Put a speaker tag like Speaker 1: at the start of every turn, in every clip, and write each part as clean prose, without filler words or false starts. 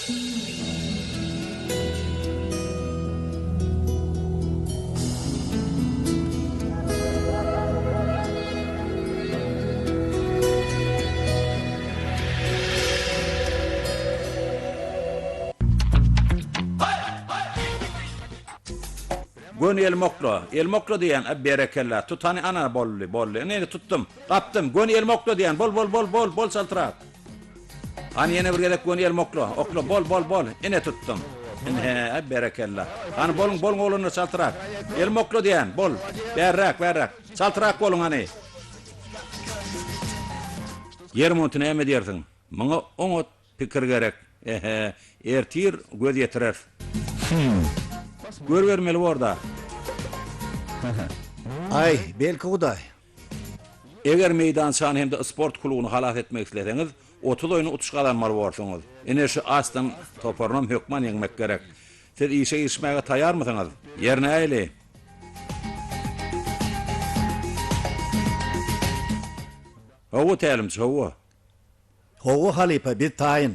Speaker 1: Göni elime okla. Elime okla diýýän. A berekella. Tut hany ana boldy, boldy. Ine indi tutdum. Gapdym. Göni elime okla diýýän. Bol, bol, bol, bol, bol çaltrak. Hany ýene bir gezek göni elime okla. Okla, bol, bol, bol. Ine tutdum. Ine, a berekella. Hany boluň, boluň oglanlar çaltrak. Elime okla diýýän. Bol. Bärräk, bärräk. Çaltrak boluň hany. Ýer monty näme diýersiň? Muňa oňat Pikir gerek. Ehe, ertir göz ýetireris.
Speaker 2: Hüm.
Speaker 1: Görübermeli bor-da.
Speaker 2: Aý, belki Hudaý.
Speaker 1: Eger meýdançany hem-de sport klubuny halas etmek isleseňiz, 30 oýunda utuş gazanmaly borsuňyz. Ine şu Aston toparynam hökman ýeňmek gerek. Siz işe girişmäge taýýarmysyňyz? Ýer nähili? Hawa, tälimçi, hawa.
Speaker 2: Hawa halypa biz taýyn.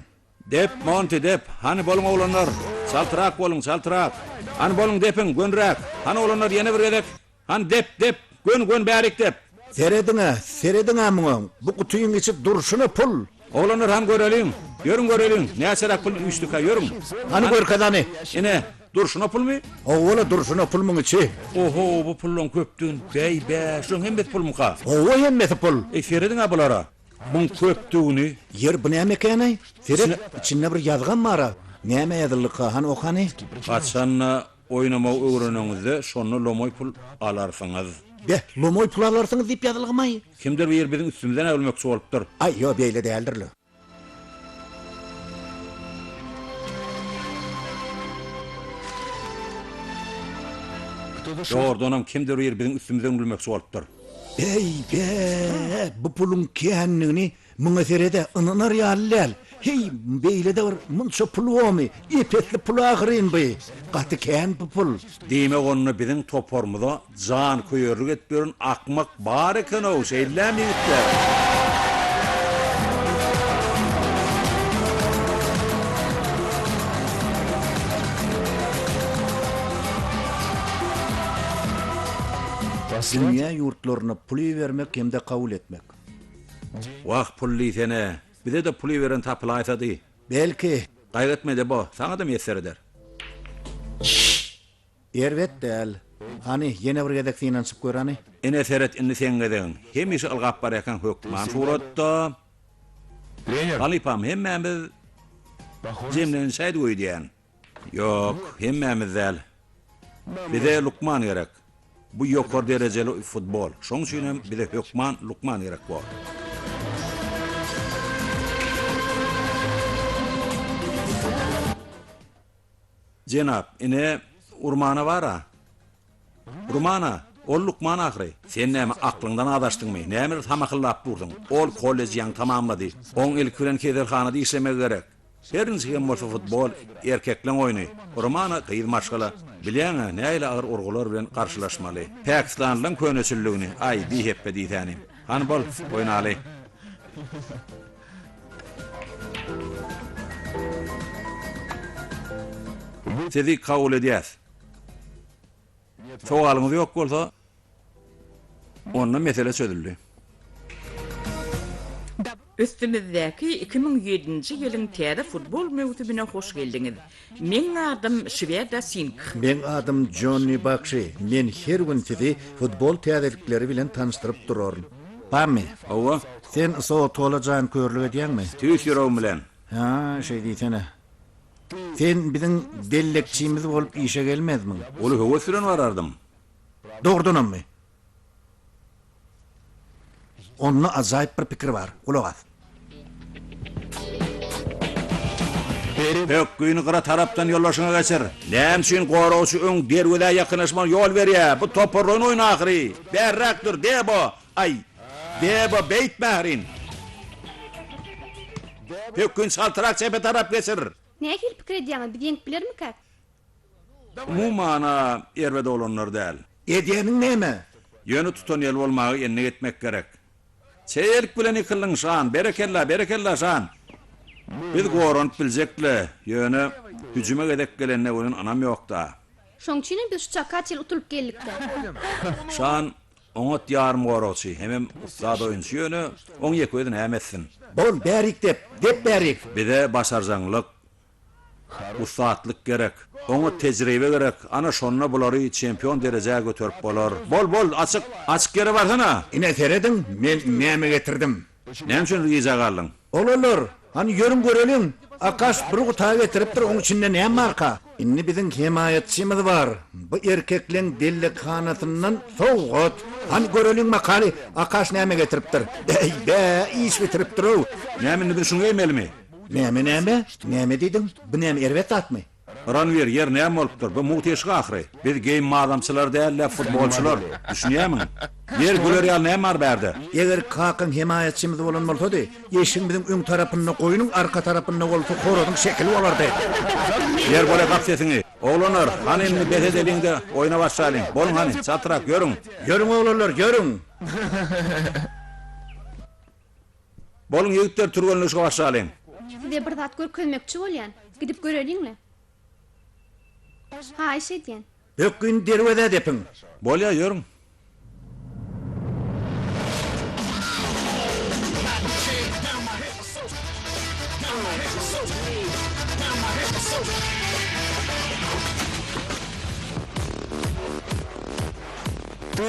Speaker 1: Dep, Monty, dep! Hany boluň oglanlar! Çaltrak boluň, çaltrak! Hany boluň depiň, gönüräk! Hany oglanlar ýene bir gezek! Hany dep, dep! Gön, gön bärik dep!
Speaker 2: Serediň-ä, serediň-ä muňa, bu gutyň içi durşuna pul!
Speaker 1: Oglanlar hany göreliň! Ýörüň göreliň, näçeräk pul üýşdükä, ýörüň!
Speaker 2: Hany görkez hany!
Speaker 1: Ine, durşuna pulmy?
Speaker 2: Howwa-la durşuna pul muň içi.
Speaker 1: Oho, bu pullaň köpdügini, bäý-bä, şulaň hemmesi pulmyka?
Speaker 2: Howwa hemmesi pul.
Speaker 1: Eý, serediň-ä bulara! Muň köpdügini.
Speaker 2: Ýer bu näme ekeni? Seret, içinde bir ýazgam bar-a. Näme ýazyldyka, hany okany?
Speaker 1: Haçanda oýnamagy öwreneňizde, şonda lomaý pul alarsyňyz.
Speaker 2: Beh, lomaý pul alarsyňyz diýip ýazylgymaý?
Speaker 1: Kimdir biri biziň üstümizden äwülmekçi bolupdyr.
Speaker 2: Aý, ýo, beýle däldir-le.
Speaker 1: Dogrudanam, kimdir biri biziň üstümizden gülmekçi bolupdyr.
Speaker 2: Eý, be, bu puluň känligini muňa sered-ä, ynanar ýaly däl. Heý, beýle-de bir munça pul bormy? Ep-esli pul ahyryn bu. Gaty kän bu pul.
Speaker 1: Diýmek, onda biziň toparymyza janköýerlik edip ýören akmak bar eken-ow, şeýlelämi, ýigitler?
Speaker 2: Dünýä ýurtlaryna pul ibermek hem-de kabul etmek.
Speaker 1: Wah, pul diýsene! Bize-de pul iberen tapylaýsady.
Speaker 2: Belki.
Speaker 1: Gaýgy etme, Debo, saňa-da miýesser eder.
Speaker 2: Erbet däl. Hany, ýene bir gezek synanyşyp gör hany.
Speaker 1: Ine, seret, indi seň gezegiň. Hemişe ylgap barýarkaň hökman suratda. Halypam, hemmämiz jemlenişäýdik öýdýän. Ýok, hemmämiz däl. Bize lukman gerek. Bu ýokary derejeli futbol. Şoň üçin hem bize hökman lukman gerek bor. Jenap, ine, Urmana bar-a. Urmana, ol lukman ahyry. Sen näme, aklyňdan azaşdyňmy? Nämeler samahyllap dursuň? Ol kolleji ýaňy tamamlady. Oň ilki bilen keselhanada işlemegi gerek. Her niçik hem bolsa futbol, erkekleň oýny. Romana gyz maşgala. Bilýäň-ä, nähili agyr urgular bilen garşylaşmaly. Pakistanlylaň köneçilligini, aý, bihepbe diýsäni. Hany bol, oýnaly. Sizi kabul edýäs. Sowalyňyz ýok bolsa, onda mesele çözüldi.
Speaker 3: Üstümizdäki 2007-nji ýylyň täze futbol möwsümine hoş geldiňiz. Meň adym Şweda Singh.
Speaker 2: Meň adym Jonni Bakşi. Men her gün sizi futbol täzelikleri bilen tanyşdyryp duraryn. Pammi.
Speaker 1: Hawa.
Speaker 2: Sen Sotola janköýerlik edýäňmi?
Speaker 1: Tüýs ýüregim bilen.
Speaker 2: Hä, şeý diýsene. Sen biziň dellekçimiz bolup işe gelmezmiň?
Speaker 1: Uly höwes bilen barardym.
Speaker 2: Dogrudanammy? Onda ajaýyp bir pikir bar. Gulak as.
Speaker 1: Pökgini gyra tarapdan ýoldaşyňa geçir. Näme üçin goragçy öň derwezä ýakynlaşmagyna ýol berýär? Bu toparlaýyn oýun ahyry. Bärräk dur, Debo! Aý, Debo, beýtme ahyryn! Pökgini çaltrak çepe tarap geçir.
Speaker 4: Nähili pikir edýäňiz, biz ýeňip bilermikäk?
Speaker 1: Umuman-a, erbet oglanlar däl.
Speaker 2: Edýäniň näme?
Speaker 1: Ýöne tutanýerli bolmagy endik etmek gerek. Çeýelik bilen ýykyldyň, Şan! Berekella, berekella, Şan! Biz goranyp biljek-le, ýöne hüjüme gezek gelende welin ynam ýok-da.
Speaker 4: Şoň üçinem biz şu çaka çenli utulyp geldik-dä.
Speaker 1: Şan oňat ýarymgoragçy hemem ussat oýunçy, ýöne oň ýeke özi näme etsin?
Speaker 2: Bol, bärik dep, dep bärik!
Speaker 1: Bize başarjaňlyk, Ussatlyk gerek. Oňa tejribe gerek. Ana şonda bulary çempion derejä göterip bolar. Bol, bol, açyk, açyk ýere barsana!
Speaker 2: Ine serediň, men näme getirdim.
Speaker 1: Näme üçin gijä galdyň?
Speaker 2: Oglanlar, hany ýörüň göreliň. Akaş bir guta getiripdir, oň içinde näme barka? Indi biziň hemaýatçymyz bar. Bu erkekleň dellekhanasyndan sowgat. Hany göreliň bakaly, Akaş näme getiripdir? Bäý, bä, iş bitiripdir-ow.
Speaker 1: Näme indi biz şuny geýmelimi?
Speaker 2: Näme näme? Näme diýdiň? Bu näme erbet zatmy?
Speaker 1: Ranwir, ýer näme bolupdyr? Bu mugt eşik ahyry. Biz geýim mazamçylar däl-de, futbolçylar. Düşünýärmiň? Ýer güler ýaly näme bar bärde?
Speaker 2: Eger kakaň hemaýatçymyz bolan bolsady, eşigiň biziň öň tarapynda goýnuň, arka tarapynda bolsa horazyň şekili bolardy.
Speaker 1: Ýer bolýa gap sesiňi. Oglanlar, hany indi bes edeliň-de, oýna başlalyň. Boluň hany, çaltrak, ýörüň.
Speaker 2: Ýörüň oglanlar, ýörüň!
Speaker 1: Boluň ýigitler türgenleşige başlalyň.
Speaker 4: Size bir zat görkezmekçi bolýan. Gidip göreliňle. Haýyş edýän.
Speaker 2: Pökgini derwezä depiň.
Speaker 1: Bolýa ýörüň.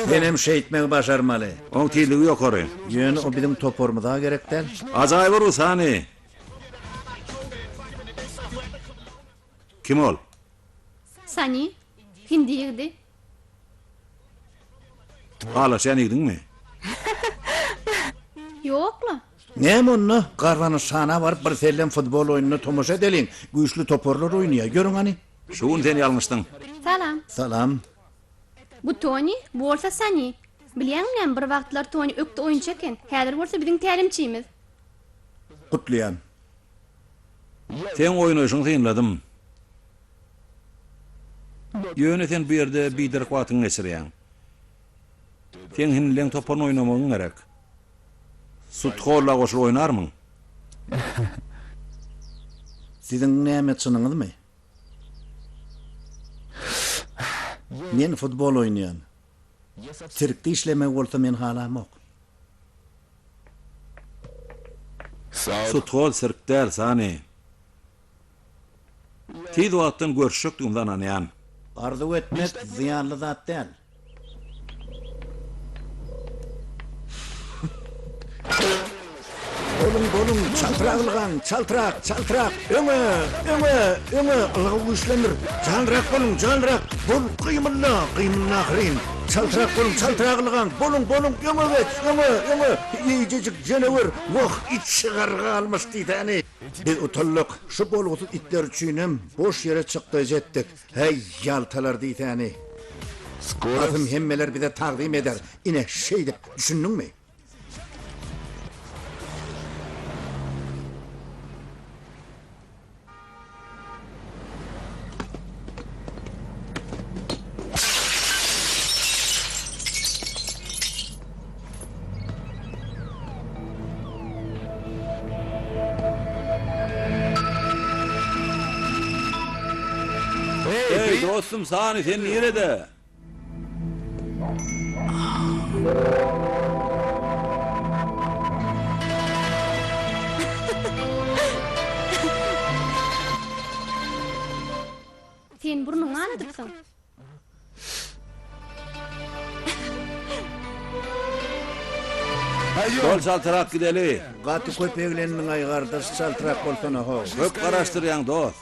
Speaker 2: Senem şeýtmegi başarmaly.
Speaker 1: Oň tizligi ýokary.
Speaker 2: Ýöne o biziň toparymyza gerek däl.
Speaker 1: Ajaýyp urgy Sani. Kim ol?
Speaker 4: Sani, hindi ýigidi.
Speaker 1: Halaşýan ýigidiňmi?
Speaker 4: Ýok-la.
Speaker 2: Näme onda, Gazanyşhana baryp bir sellem futbol oýnuna tomaşa edeliň. Güýçli toparlar oýnaýar. Ýörüň hany.
Speaker 1: Şu gün sen ýalňyşdyň.
Speaker 4: Salam.
Speaker 2: Salam.
Speaker 4: Bu Toni, bu bolsa Sani. Bilýäňmi näme, bir wagtlar Toni ökde oýunçy eken, häzir bolsa biziň tälimçimiz.
Speaker 2: Gutlaýan.
Speaker 1: Seň oýnaýşyňy synladym. Ýöne sen bu ýerde biderek wagtyňy geçirýäň. Seň hindileň toparyny oýnamagyň gerek. Sutholla goşulyp oýnarmyň?
Speaker 2: Siziň näme çynyňyzmy? Men futbol oýnaýan. Sirkde işlemegi bolsa men halamok.
Speaker 1: Futbol sirk däl, Sani. Tiz wagtdan görüşjekdigimize ynanýan.
Speaker 2: Arzuw etmek zyýanly zat däl. Boluň, boluň, çaltrak ylgaň, çaltrak, çaltrak, öňe, öňe, öňe, ylgaw güýçlendir, janlyrak boluň, janlyrak, bol, gymylda, gymylda ahyryn, çaltrak boluň, çaltrak ylgaň, boluň, boluň, öňe geç, öňe, öňe, eýjejik janawer, wah, içi garga almyş diýsäni. Biz utaldyk, şu bolgusyz itler üçinem boş ýere çykdaýjy etdik. Häý, ýaltalar diýsäni. Basym hemmeler bize tagzym eder. Ine, şeýdip, düşündiňmi?
Speaker 1: Eý, dostum Sani, sen nirede?
Speaker 4: Sen burnuňy ganadypsyň.
Speaker 1: Bol çaltrak gideli.
Speaker 2: Gaty köp eglendiňaý gardaş çaltrak bolsana how.
Speaker 1: Köp garaşdyrýaň dos.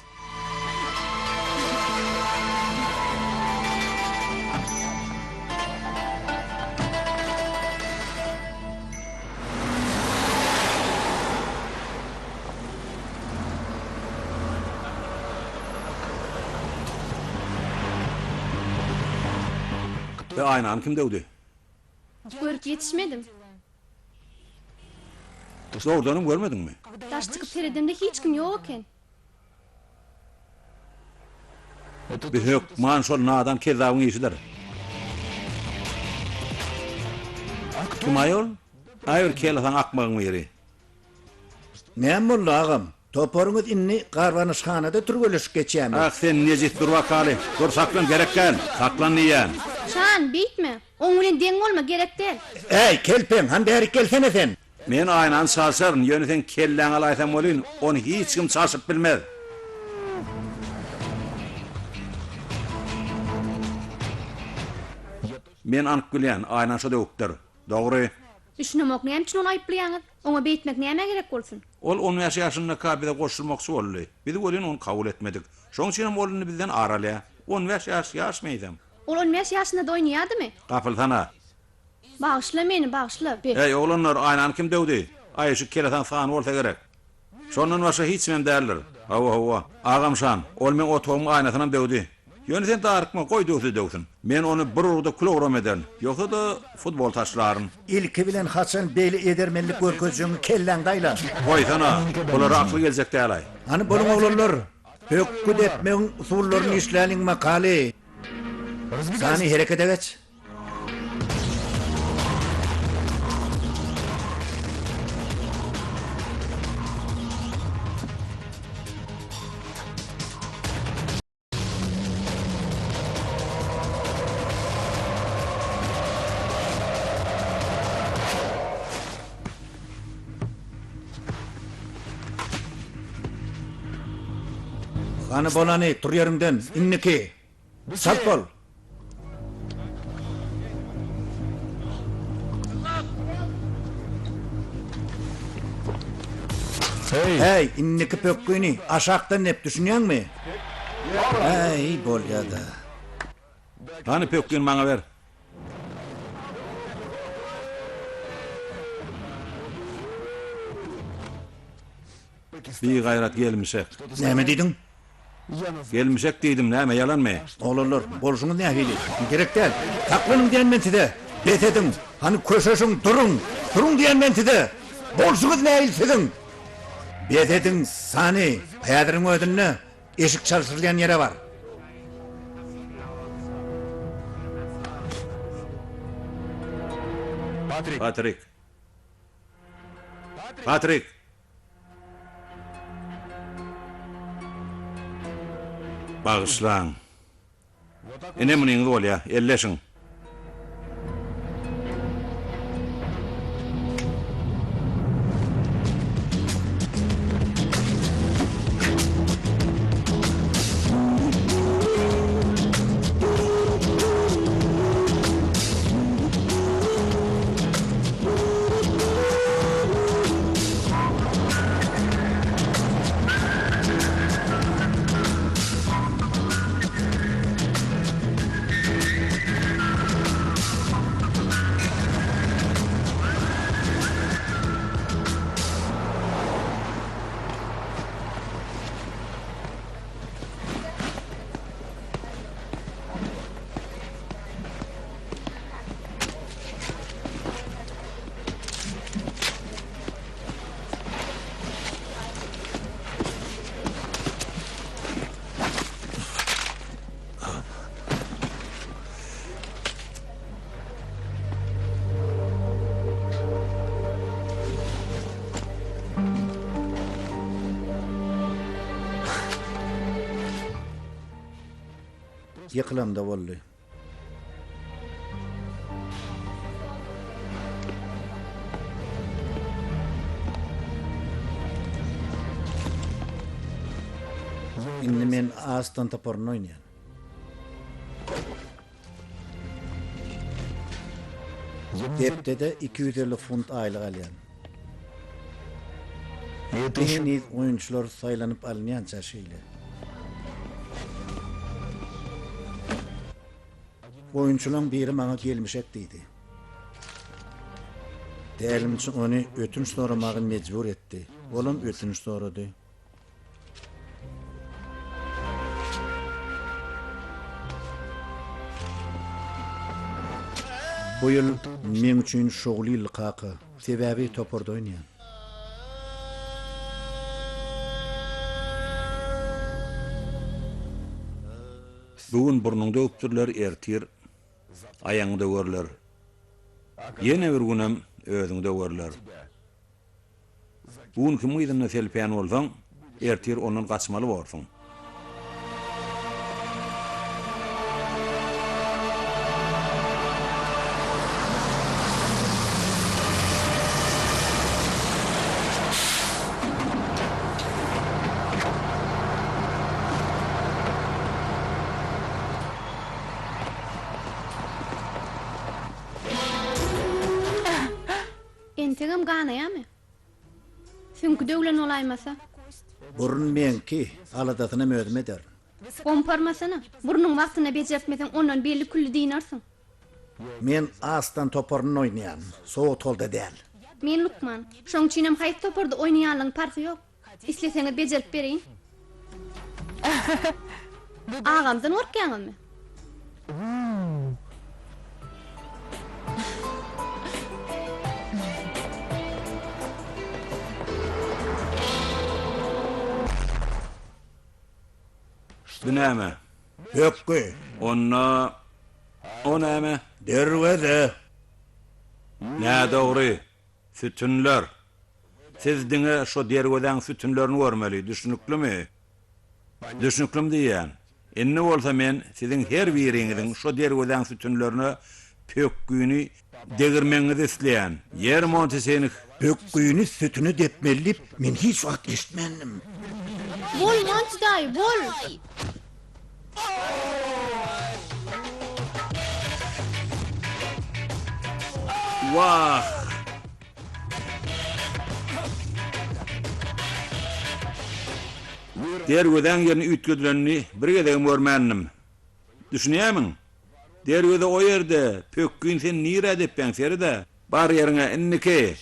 Speaker 1: Be aýnany kim döwdi?
Speaker 4: Görüp ýetişmedim.
Speaker 1: Dogrudanam görmediňmi?
Speaker 4: Daş çykyp seredemde hiç kim ýok eken.
Speaker 1: Bi hökman şol nadan kezzabyň işidir. Kim aý ol? Aý bir kelesaň akmagyň biri.
Speaker 2: Näme boldy agam? Toparyňyz indi garbanyşhanada türgeleşik geçýärmi?
Speaker 1: Ah, sen nejis, dur bakaly. Dur, saklan, gerek däl. Saklan diýýän.
Speaker 4: Şan, beýtme. Oň bilen deň bolma, gerek däl.
Speaker 2: Äý, kelpeň, hany bärik gelsene sen.
Speaker 1: Men aýnany çalşaryn, ýöne seň kelläňi alaýsam welin, ony hiç kim çalşyp bilmez. Men anyk bilýän, aýnany şo döwüpdir. Dogry.
Speaker 4: Düşünemok, näme üçin ony aýyplaýaňyz? Oňa beýtmek nämä gerek bolsun?
Speaker 1: Ol on bäş ýaşyndaka bize goşulmakçy boldy. Biz welin ony kabul etmedik. Şoň üçinem ol indi bizden ar alýar. On bäş ýaş ýaşmy eýsem?
Speaker 4: Ol on bäş ýaşynda-da oýnaýardymy?
Speaker 1: Gapylsana.
Speaker 4: Bagyşla meni, bagyşla, bes.
Speaker 1: Eý, oglanlar, aýnany kim döwdi? Aý, şu kelesaň sany bolsa gerek. Şondan başga hiç kimem däldir. Hawa, hawa. Agam Şan, ol meň otagymyň aýnasynam döwdi. Ýöne sen darykma, goý döwse döwsün. Men ony bir urguda kül-owram ederin. Ýogsa-da, futbol taşlaryn.
Speaker 2: Ilki bilen haçan beýle edermenlik görkezjegiňi kelläňde aýla.
Speaker 1: Goýsana, bulara akyl geljek däl-aý.
Speaker 2: Hany boluň oglanlar, pökgi depmegiň usullaryny işläliň makaly. Sany herekete geç. Hany bolany, tur ýeriňden, indiki. Çalt bol! Häý, indiki pökgini aşakdan dep, düşünýäňmi? Häý, bolýa-da.
Speaker 1: Hany pökgini maňa ber. Bigaýrat gelmişek.
Speaker 2: Näme diýdiň?
Speaker 1: Gelmişek diýdim, näme, ýalanmy?
Speaker 2: Oglanlar, bolşuňyz nähili? Gerek däl. Saklanyň diýen men size! Bes ediň! Hany köşeşiň, duruň! Duruň diýen men size! Bolşuňyz nähili siziň? Bes ediň, Sani, häziriň özünde eşik çalşyrylýan ýere bar.
Speaker 1: Patrik! Patrik! Bagyşlaň. Ine munyňyz bolýa, elleşiň.
Speaker 2: Ýykylamda boldy. Indi men Aston toparynda oýnaýan. Hepdede 250 funt aýlyk alýan. Bu heniz oýunçylar saýlanyp alynýança şeýle. Oýunçylaň biri maňa gelmişek diýdi. Tälimçi ony ötünç soramaga mejbur etdi. Olam ötünç sorady. Bu ýyl meň üçin şowly ýyldy kaka. Sebäbi toparda oýnaýan.
Speaker 1: Bu gün burnuňy döwüpdirler, ertir aýagyňy döwerler. Ýene bir günem özüňi döwerler. Bu gün kimiň yzynda selpän bolsaň, Ertir ondan gaçmaly borsuň.
Speaker 4: Entegem ganaýamy? Süňki döwlen bolaýmasa.
Speaker 2: Burun meňki, aladasynam özüm ederin.
Speaker 4: Gomparmasana. Burnuňy wagtynda bejertmeseň, ondan belli-külli dynarsyň.
Speaker 2: Men Aston toparynda oýnaýan, Southolda däl.
Speaker 4: Men lukman. Şoň üçinem haýsy toparda oýnaýanlygyň parhy ýok. Isleseňiz bejerip bereýin. Agamdan gorkýaňyzmy?
Speaker 1: Bu näme?
Speaker 2: Pökgi.
Speaker 1: Onda o näme?
Speaker 2: Derweze.
Speaker 1: Nädogry. Sütünler. Siz diňe şo derwezäň sütünlerini görmeli, düşnüklimi? Düşnüklimi diýýän. Indi bolsa men siziň her biriňiziň şo derwezäň sütünlerine pökgüni degirmegiňizi isleýän. Ýer Montesenih.
Speaker 2: Pökgüni sütüne depmeli diýip, men hiç wagt eşitmändim.
Speaker 4: Bol, Monti daýy, bol!
Speaker 1: Wah! Derwezäň ýerini üýtgedilenini bir gezegem görmändim. Düşünýärmiň? Derweze o ýerde, pökgini sen nirä depýäň, sered-ä. Bar ýeriňe, indiki!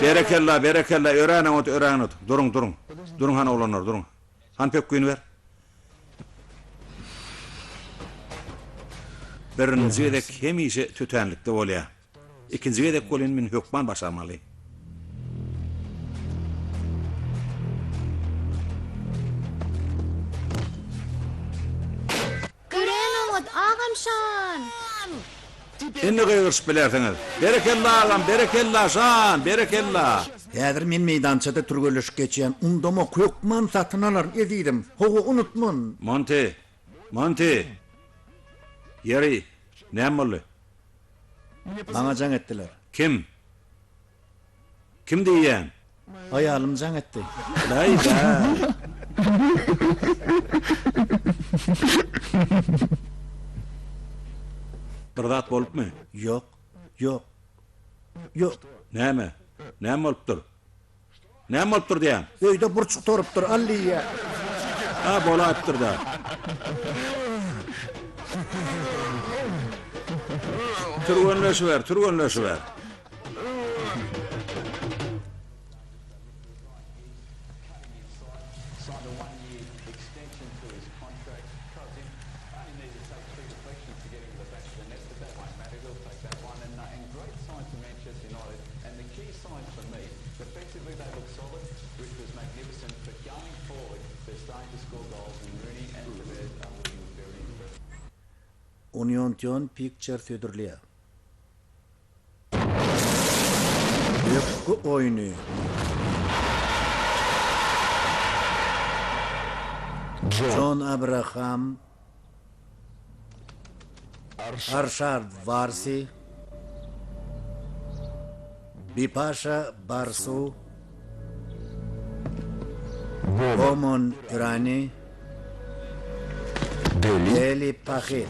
Speaker 1: Berekella, berekella, örän oňat, örän oňat. Duruň, duruň. Duruň hany oglanlar, duruň. Hany pökgini ber. Birinji gezek hemişe tötänlikde bolýar. Ikinji gezek welin men hökman başarmaly.
Speaker 4: Örän oňat, agam Şan!
Speaker 1: Indi gygyryşyp bilersiňiz. Berekella agam, berekella Şan, berekella!
Speaker 2: Häzir men meýdançada türgenleşik geçýän, undamok, hökman satyn alaryn, ezizim. Hawa, unutman.
Speaker 1: Monty! Monty! Ýeri, näme boldy?
Speaker 2: Maňa jaň etdiler.
Speaker 1: Kim? Kim diýýäň?
Speaker 2: Aýalym jaň etdi.
Speaker 1: Laý-da! Bir zat bolupmy?
Speaker 2: Ýok, ýok, ýok.
Speaker 1: Näme? Näme bolupdyr? Näme bolupdyr diýýän?
Speaker 2: Öýde burç gutarypdyr, al diýýä.
Speaker 1: Ha, bolaýypdyr-da. Türgenleşiber, türgenleşiber.
Speaker 2: Uniontion Pictures hödürleýär. Pökgi oýny. Jon Abraham, Arşad Warsi, Bipaşa Barsu, Bomon Irani, Deli Pahil.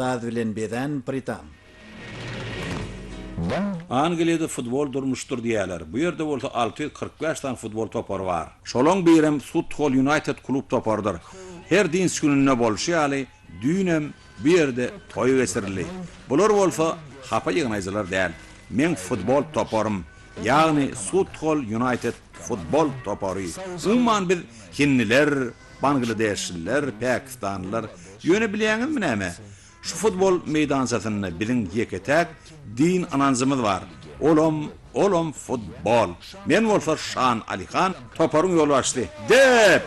Speaker 2: Saz bilen bezän Pritam.
Speaker 1: Angliýada futbol durmuşdyr diýýärler. Bu ýerde bolsa 645 sany futbol topary bar. Şolaň birem Suthol Ýunaýted klub toparydyr. Her dynç gününde bolşy ýaly, düýnem bu ýerde toý geçirildi. Bular bolsa hapa ýygnaýjylar däl. Meň futbol toparym, ýagny Suthol Ýunaýted futbol topary. Umuman biz hindiler, bangladeşliler, pakistanlylar. Ýöne bilýäňizmi näme? Şu futbol meýdançasynda biziň ýeke-täk din ynanjymyz bar. Olam, olam futbol. Men bolsa Şan Alihan, toparyň ýolbaşçysy. Dep!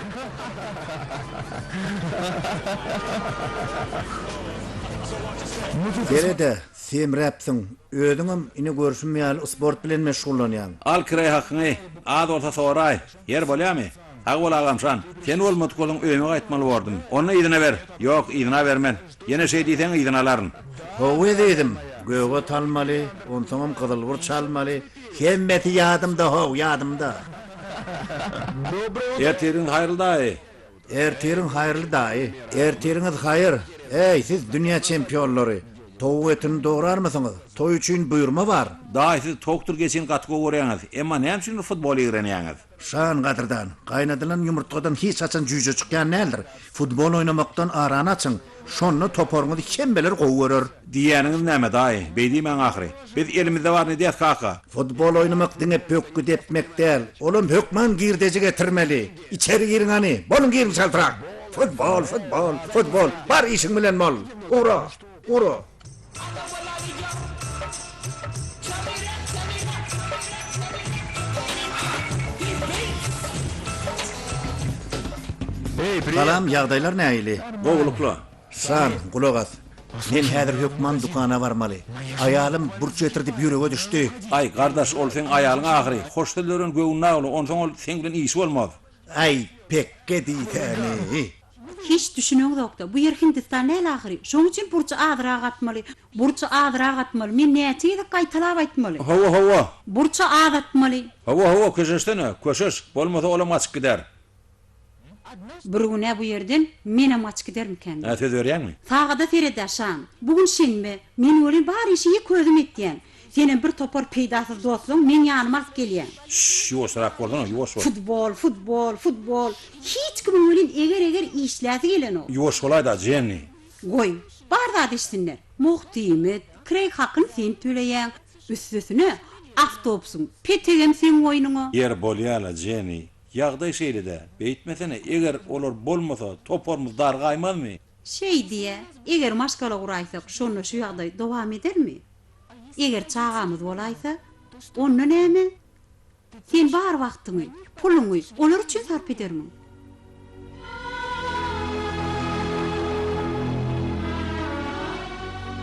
Speaker 2: Seret-ä, semräpsiň. Özüňem, ine görşüm ýaly, sport bilen meşgullanýaň.
Speaker 1: Al kireý hakyňy, az bolsa soraý. Ýer bolýamy? Sag bol agamjan. Sen bolmadyk bolsaň öýüme gaýtmaly bordum. Onda yzyna ber. Ýok, yzyna bermen. Ýene şeý diýseň yzyna alaryn.
Speaker 2: Hawa ezizim, gök ot almaly, onsoňam gyzylburç almaly. Hemmesi ýadymda how, ýadymda.
Speaker 1: Ertiriňiz haýyrly daýy.
Speaker 2: Ertiriň haýyrly daýy. Ertiriňiz haýyr. Eý, siz dünýä çempionlary. Towuk etini dograrmysyňyz? Toý üçin buýurma bar.
Speaker 1: Daýy siz towukdyr geçini gaty gowy görýäňiz. Emma näme üçindir futboly ýigrenýäňiz?
Speaker 2: Şan gadyrdan, gaýnadylan ýumurtgadan hiç haçan jüýje çykýan däldir. Futbol oýnamakdan arany açyň. Şonda toparyňyzy hemmeler gowy görer.
Speaker 1: Diýýäniňiz näme, daýy? Beý diýmäň ahyry. Biz elimizde baryny edýäs, kaka.
Speaker 2: Futbol oýnamak diňe pökgi depmek däl. Olam hökman girdeji getirmeli. Içeri giriň hany, boluň giriň çaltrak! Futbol, futbol, futbol, bar işiň bilen bol! Ura, ura! Salam, ýagdaýlar nähili?
Speaker 1: Gowulykla.
Speaker 2: Şan, gulak as. Men häzir hökman dükana barmaly. Aýalym burç getir diýip ýürege düşdi.
Speaker 1: Aý, gardaş, ol seň aýalyň ahyry. Hoş sözler bilen göwnüni awla, onsoň ol seň bilen işi bolmaz.
Speaker 2: Aý, pekge diýsäni.
Speaker 5: Hiç düşüneňzokda, bu ýer Hindistan däl ahyry. Şoň üçin burçy azrak atmaly. Burçy azrak atmaly. Men näçe gezek gaýtalap aýtmaly?
Speaker 1: Hawa, hawa.
Speaker 5: Burçy az atmaly.
Speaker 1: Hawa, hawa, köşeşsene, köşeş. Bolmasa olam gaçyp gider.
Speaker 5: Bir gün-ä bu ýerden menem gaçyp gidermikän
Speaker 1: Hä, söz berýäňmi?
Speaker 5: Sagada sered-ä, Şan. Bu gün şenbe. Men welin bar işi ýeke özüm etýän. Senem bir topar peýdasyz dostlaň meň ýanyma alyp gelýäň.
Speaker 1: Şşş, ýuwaşrak bolsana, ýuwaş bol.
Speaker 5: Futbol, futbol, futbol. Hiç kimiň welin eger-eger işläsi gelenok.
Speaker 1: Ýuwaş bolaý-da, Jenni.
Speaker 5: Goý, bar zat eşitsinler. Mugt iýmit, kireý hakyny sen töleýäň. Üstesine, awtobusyň petegem seň boýnuňa.
Speaker 1: Ýeri bolýa-la, Jenni. Ýagdaý şeýle-dä, beýtmesene, eger olar bolmasa, toparymyz dargaýmazmy?
Speaker 5: Şeý diýä, eger maşgala guraýsak, şonda şu ýagdaý dowam edermi? Eger çagamyz bolaýsa, onda näme? Sen bar wagtyňy, puluňy olar üçin sarp edermiň?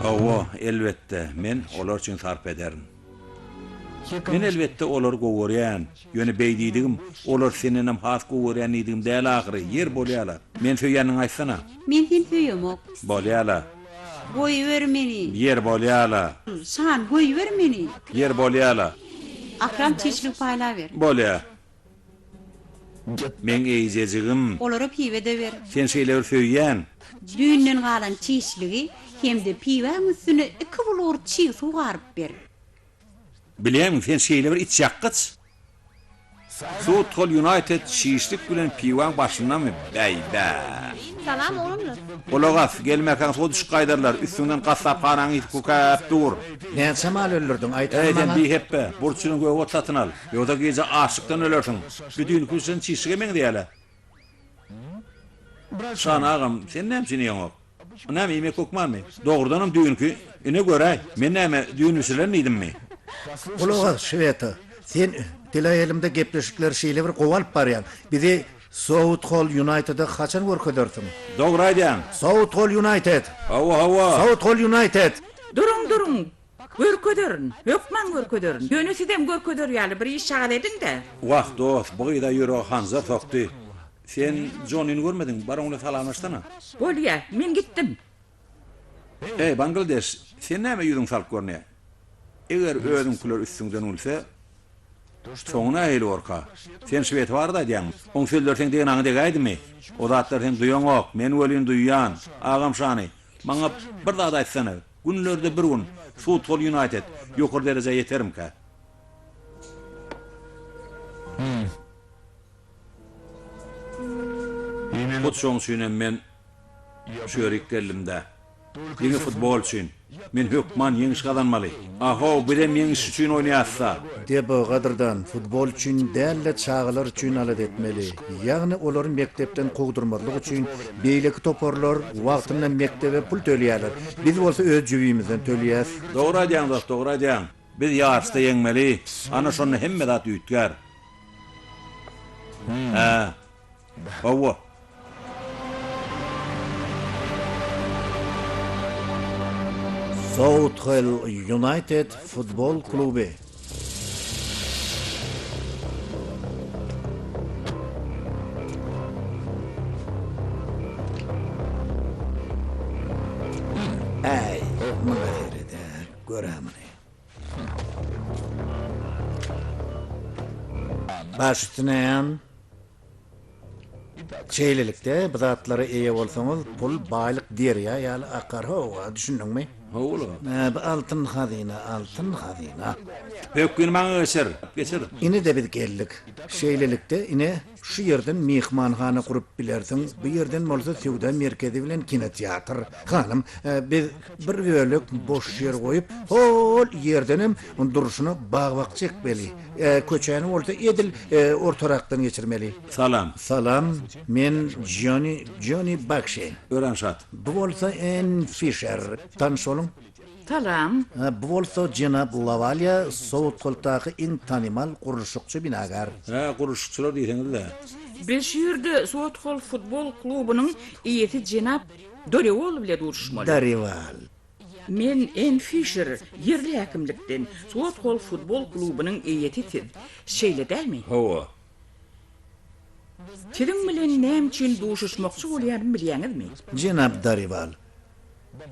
Speaker 1: Hawa, elbetde, men olar üçin sarp ederin. Men elbetde olary gowy görýän, ýöne beý diýdigim, olar sendenem has gowy görýän diýdigim däl ahyry, ýer bolýala. Men söýýäniňi aýtsana.
Speaker 5: Men seni söýemok.
Speaker 1: Bolýala.
Speaker 5: Goýber meni.
Speaker 1: Ýer bolýala.
Speaker 5: Şan, goýber meni.
Speaker 1: Ýer bolýala.
Speaker 5: Akram çişligi paýlaber.
Speaker 1: Bolýa. Meň eýjejigim.
Speaker 5: Olara piwe-de ber.
Speaker 1: Sen şeýle bir söýýän.
Speaker 5: Düýnden galan çişligi hem-de piwäň üstüne iki bulgur çig suw garyp ber.
Speaker 1: Bilýäňmi, sen şeýle bir içýakgyç. Suthol Ýunaýted çişlik bilen piwaň başyndamy? Bäý-bä.
Speaker 4: Salam, oglanlar.
Speaker 1: Gulak as, gelmäkäň suwa düşüp gaýdarlar, üstüňden gassaphanaň ysy kükäp dur.
Speaker 2: Näçe mal öldürdiň, aýt hany
Speaker 1: Eý, sen
Speaker 2: maňa?
Speaker 1: bihepbe, burç bilen gök ot satyn al. Ýogsa gije açlykdan ölersiň. Bu düýnki bişiren çişlige meňzeýär-le. Şan agam, sen näme üçin iýeňok? Bu näme, iýmek hökmanmy? Dogrudanam düýnki, ine göräý, men näme, düýn bişirilen diýdimmi?
Speaker 2: Gulak as, Şweta, sen teleýaýlymda gepleşikleri şeýle bir gowy alyp barýaň. Bizi Southall Ýunaýtede haçan görkezersiň?
Speaker 1: Dogry aýdýaň.
Speaker 2: Southall Ýunaýted!
Speaker 1: Hawa, hawa.
Speaker 2: Southall Ýunaýted!
Speaker 3: Duruň, duruň! Görkezerin, hökman görkezerin. Ýöne sizem görkezer ýaly bir işjagaz ediň-dä.
Speaker 1: Wah, dost, bu gyza ýürege hanjar sokdy. Sen Jonnini görmediň, bar oň bilen salamlaşsana.
Speaker 3: Bolýa, men gitdim.
Speaker 1: Eý, Bangladeş, sen näme ýüzüň salyk görünýä? Eger özüňkiler üstüňden gülse, soňy nähili borka? Sen şwed barada aýdýaňmy? Oň sözleri seň degnaňa degäýdimi? O zatlary sen duýaňok, men welin duýýan. Agam şany. Maňa bir zat aýtsana, günlerde bir gün Southall United ýokary derejä ýetermikä? Hut şoň üçinem men şu ýerik geldim-dä. Diňe futbol üçin. Men hökman ýeňiş gazanmaly. A-how, bizem ýeňiş üçin oýnaýas-da.
Speaker 2: Debo, gadyrdan, futbol üçin däl-de, çagalar üçin alada etmeli. Ýagny olary mekdepden kowdurmazlyk üçin beýleki toparlar wagtynda mekdebe pul töleýärler. Biz bolsa öz jübimizden töleýäs.
Speaker 1: Dogry aýdýaň, dost, dogry aýdýaň. Biz ýaryşda ýeňmeli. Ana şonda hemme zat üýtgär. Hä. Hawa.
Speaker 2: Southall Ýunaýted futbol kluby. Äý, muňa sered-ä, gör-ä muny. Baş üstüne. Şeýlelikde, bu zatlara eýe bolsaňyz, pul, baýlyk derýa ýaly akar. Hawa, düşündiňmi?
Speaker 1: Hawa-la.
Speaker 2: Bu altyn hazyna, altyn hazyna.
Speaker 1: Pökgini maňa geçir, geçir.
Speaker 2: Ine-de biz geldik. Şeýlelikde, ine, şu ýerden myhmanhana gurup bilersiň, bu ýerden bolsa söwda merkezi bilen kinoteatr. Hanym, biz bir bölek boş ýer goýup, hol ýerdenem durşuna bag-bakja ekmeli. Köçäni bolsa edil ortarakdan geçirmeli.
Speaker 1: Salam.
Speaker 2: Salam, men Joni, Joni Bakşi.
Speaker 1: Örän şat.
Speaker 2: Bu bolsa Enn Fişer. Tanyş boluň.
Speaker 3: Salam.
Speaker 2: Bu bolsa jenap Lawalýa, Southoltdaky iň tanymal gurluşykçy binagär.
Speaker 1: Hä, gurluşykçylar diýseňiz-le.
Speaker 3: Biz şu ýerde Southolt futbol klubunyň eýesi jenap Doriwal bile duşuşmaly.
Speaker 2: Doriwal.
Speaker 3: Men Enn Fişer, ýerli häkimlikden. Southolt futbol klubunyň eýesi siz, şeýle dälmi?
Speaker 1: Hawa.
Speaker 3: Siziň bilen näme üçin duşuşmakçy bolýanymy bilýäňizmi?
Speaker 2: Jenap Doriwal,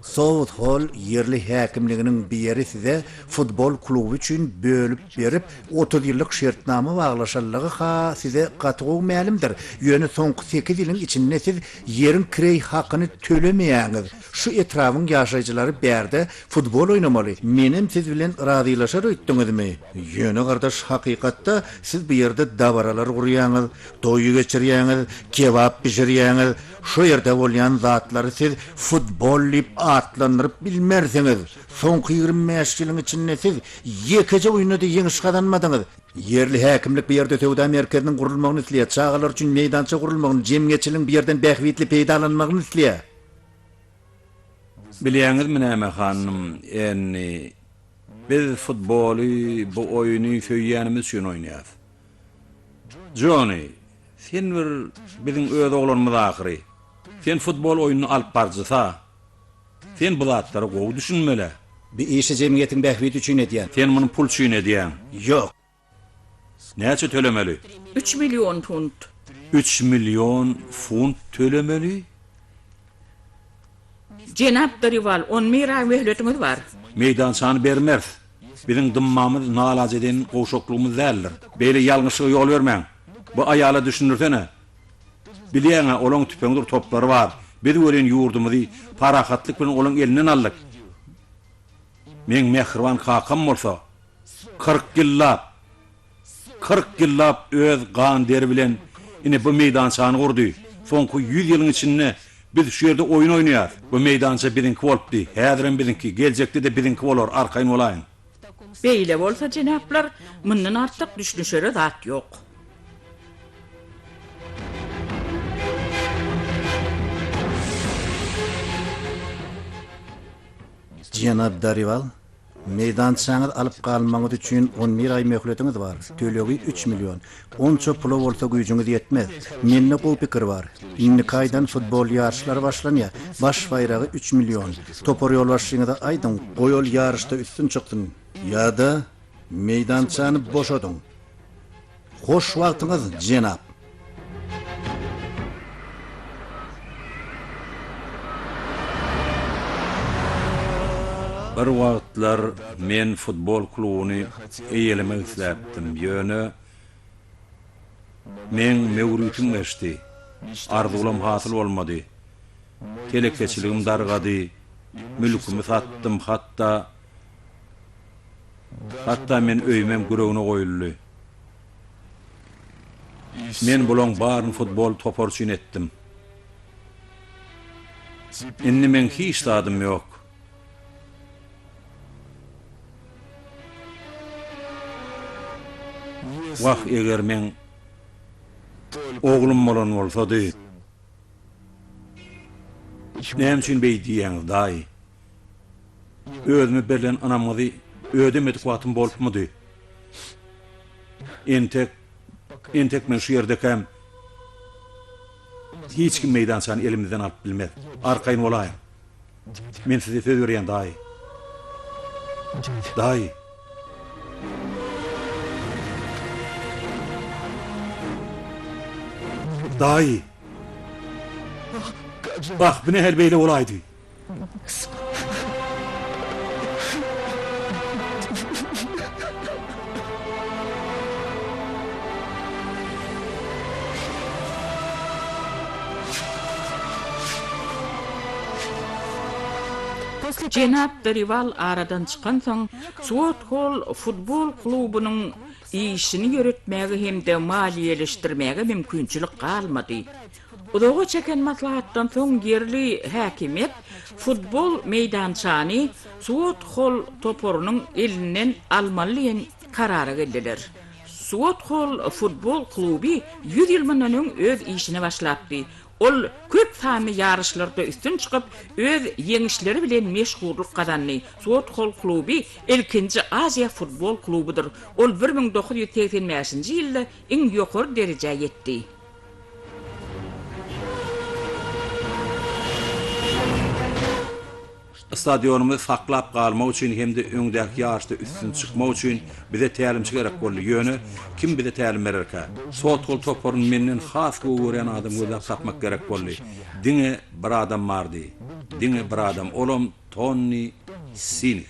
Speaker 2: Sout-Holl ýerli häkimliginiň bu ýeri size futbol kluby üçin bölüp berip, 30 ýyllyk şertnama baglaşanlygy-ha size gaty gowy mälimdir. Ýöne soňky sekiz ýylyň içinde siz ýeriň kireý hakyny tölemeýäňiz. Şu etrabyň ýaşaýjylary bärde futbol oýnamaly. Menem siz bilen razylaşar öýtdüňizmi? Ýöne gardaş hakykatda siz bu ýerde dabaralar gurýaňyz, toý geçirýäňiz, kebap bişirýäňiz. Şu ýerde bolýan zatlary siz futbol diýip atlandyryp bilmersiňiz. Soňky 25 ýylyň içinde siz ýekeje oýunda-da ýeňiş gazanmadyňyz. Ýerli häkimlik bu ýerde söwda merkeziniň gurulmagyny isleýär, çagalar üçin meýdança gurulmagyny, jemgyýetçiligiň bu ýerden bähbitli peýdalanmagyny isleýär.
Speaker 1: Bilýäňizmi näme, hanym Enni, biz futboly, bu oýny söýýänimiz üçin oýnaýas. Jony, sen bir biziň öz oglanymyz ahyry. Sen futbol oýnuny alyp baryjys-a. Sen bu zatlara gowy düşünmeli.
Speaker 2: Bu işi jemgyýetiň bähbidi üçin edýän.
Speaker 1: Sen muny pul üçin edýäň.
Speaker 2: Ýok.
Speaker 1: Näçe tölemeli?
Speaker 3: Üç million funt.
Speaker 1: Üç million funt tölemeli?
Speaker 3: Jenap Doriwal, on bir aý möhletiňiz bar.
Speaker 1: Meýdançany bermeris. Biziň dymmamyz nalajedeýin gowşaklygymyz däldir. Beýle ýalňyşlyga ýol bermäň. Bu aýala düşündirsene. Bilýäň-ä, olaň tüpeňdir toplary bar. Biz welin ýurdumyzy parahatlyk bilen olaň elinden aldyk. Meň mähriban kakam bolsa, 40 ýyllap, 40 ýyllap öz gan-deri bilen ine bu meýdançany gurdy. Soňky ýüz ýylyň içinde biz şu ýerde oýun oýnaýarys. Bu meýdança biziňki bolupdy, häzirem biziňki, geljekde-de biziňki bolar, arkaýyn bolaýyň.
Speaker 3: Beýle bolsa, jenaplar, mundan artyk düşnüşere zat ýok.
Speaker 2: Jenap Dariwal, meýdançaňyzy alyp galmagyňyz üçin on bir aý möhletiňiz bar. Tölegi üç million. Onça pula bolsa güýjüňiz ýetmez. Mende gowy pikir bar. Indiki aýdan futbol ýaryşlary başlanýar. Baş baýragy üç million. Topar ýolbaşçyňyza aýdyň, goý ol ýaryşda üstün çyksyn. Ýa-da meýdançany boşadyň. Hoş wagtyňyz, jenap!
Speaker 1: Bir wagtlar men futbol klubuny eýelemek isläpdim, ýöne meň möwritim geçdi, arzuwlam hasyl bolmady, telekeçiligim dargady. Mülkümi satdym, hatda, hatda men öýümem gürewine goýuldy. Men bulaň baryny futbol topary üçin etdim. Indi meň hiç zadym ýok. Wah, eger meň oglum bolan bolsady. Näme üçin beý diýýäňiz, daýy? Özüme berlen ynamyňyzy ödemedik wagtym bolupmydy? Entek, entek men şu ýerdekäm, hiç kim meýdançany elimizden alyp bilmez. Arkaýyn bolaýyň. Men size söz berýän, daýy. Daýy. Daýy. Ah, bu nähili beýle bolaýdy?
Speaker 3: Jenap Doriwal aradan çykansoň, Suothol futbol klubunyň işini ýöretmäge hem-de maliýeleşdirmäge mümkinçilik galmady. Uzaga çeken maslahatdan soň ýerli häkimiýet futbol meýdançany Suothol toparynyň elinden almaly diýen karara geldiler. Suothol futbol kluby 100 ýyl mundan öň öz işine başlapdy. Ol köp sanly ýaryşlarda üstün çykyp, öz ýeňişleri bilen meşhurlyk gazandy. Suothol kluby ilkinji Aziýa futbol klubudyr. Ol 1985-nji ýylda iň ýokary derejä ýetdi.
Speaker 1: Stadionymyzy saklap galmak üçin hem-de öňdäki ýaryşda üstün çykmak üçin bize tälimçi gerek boldy. Ýöne kim bize tälim bererkä? Sotgol toparyny menden has gowy görýän adam gözläp tapmak gerek boldy. Diňe bir adam bardy. Diňe bir adam, olam Tonni Sinh.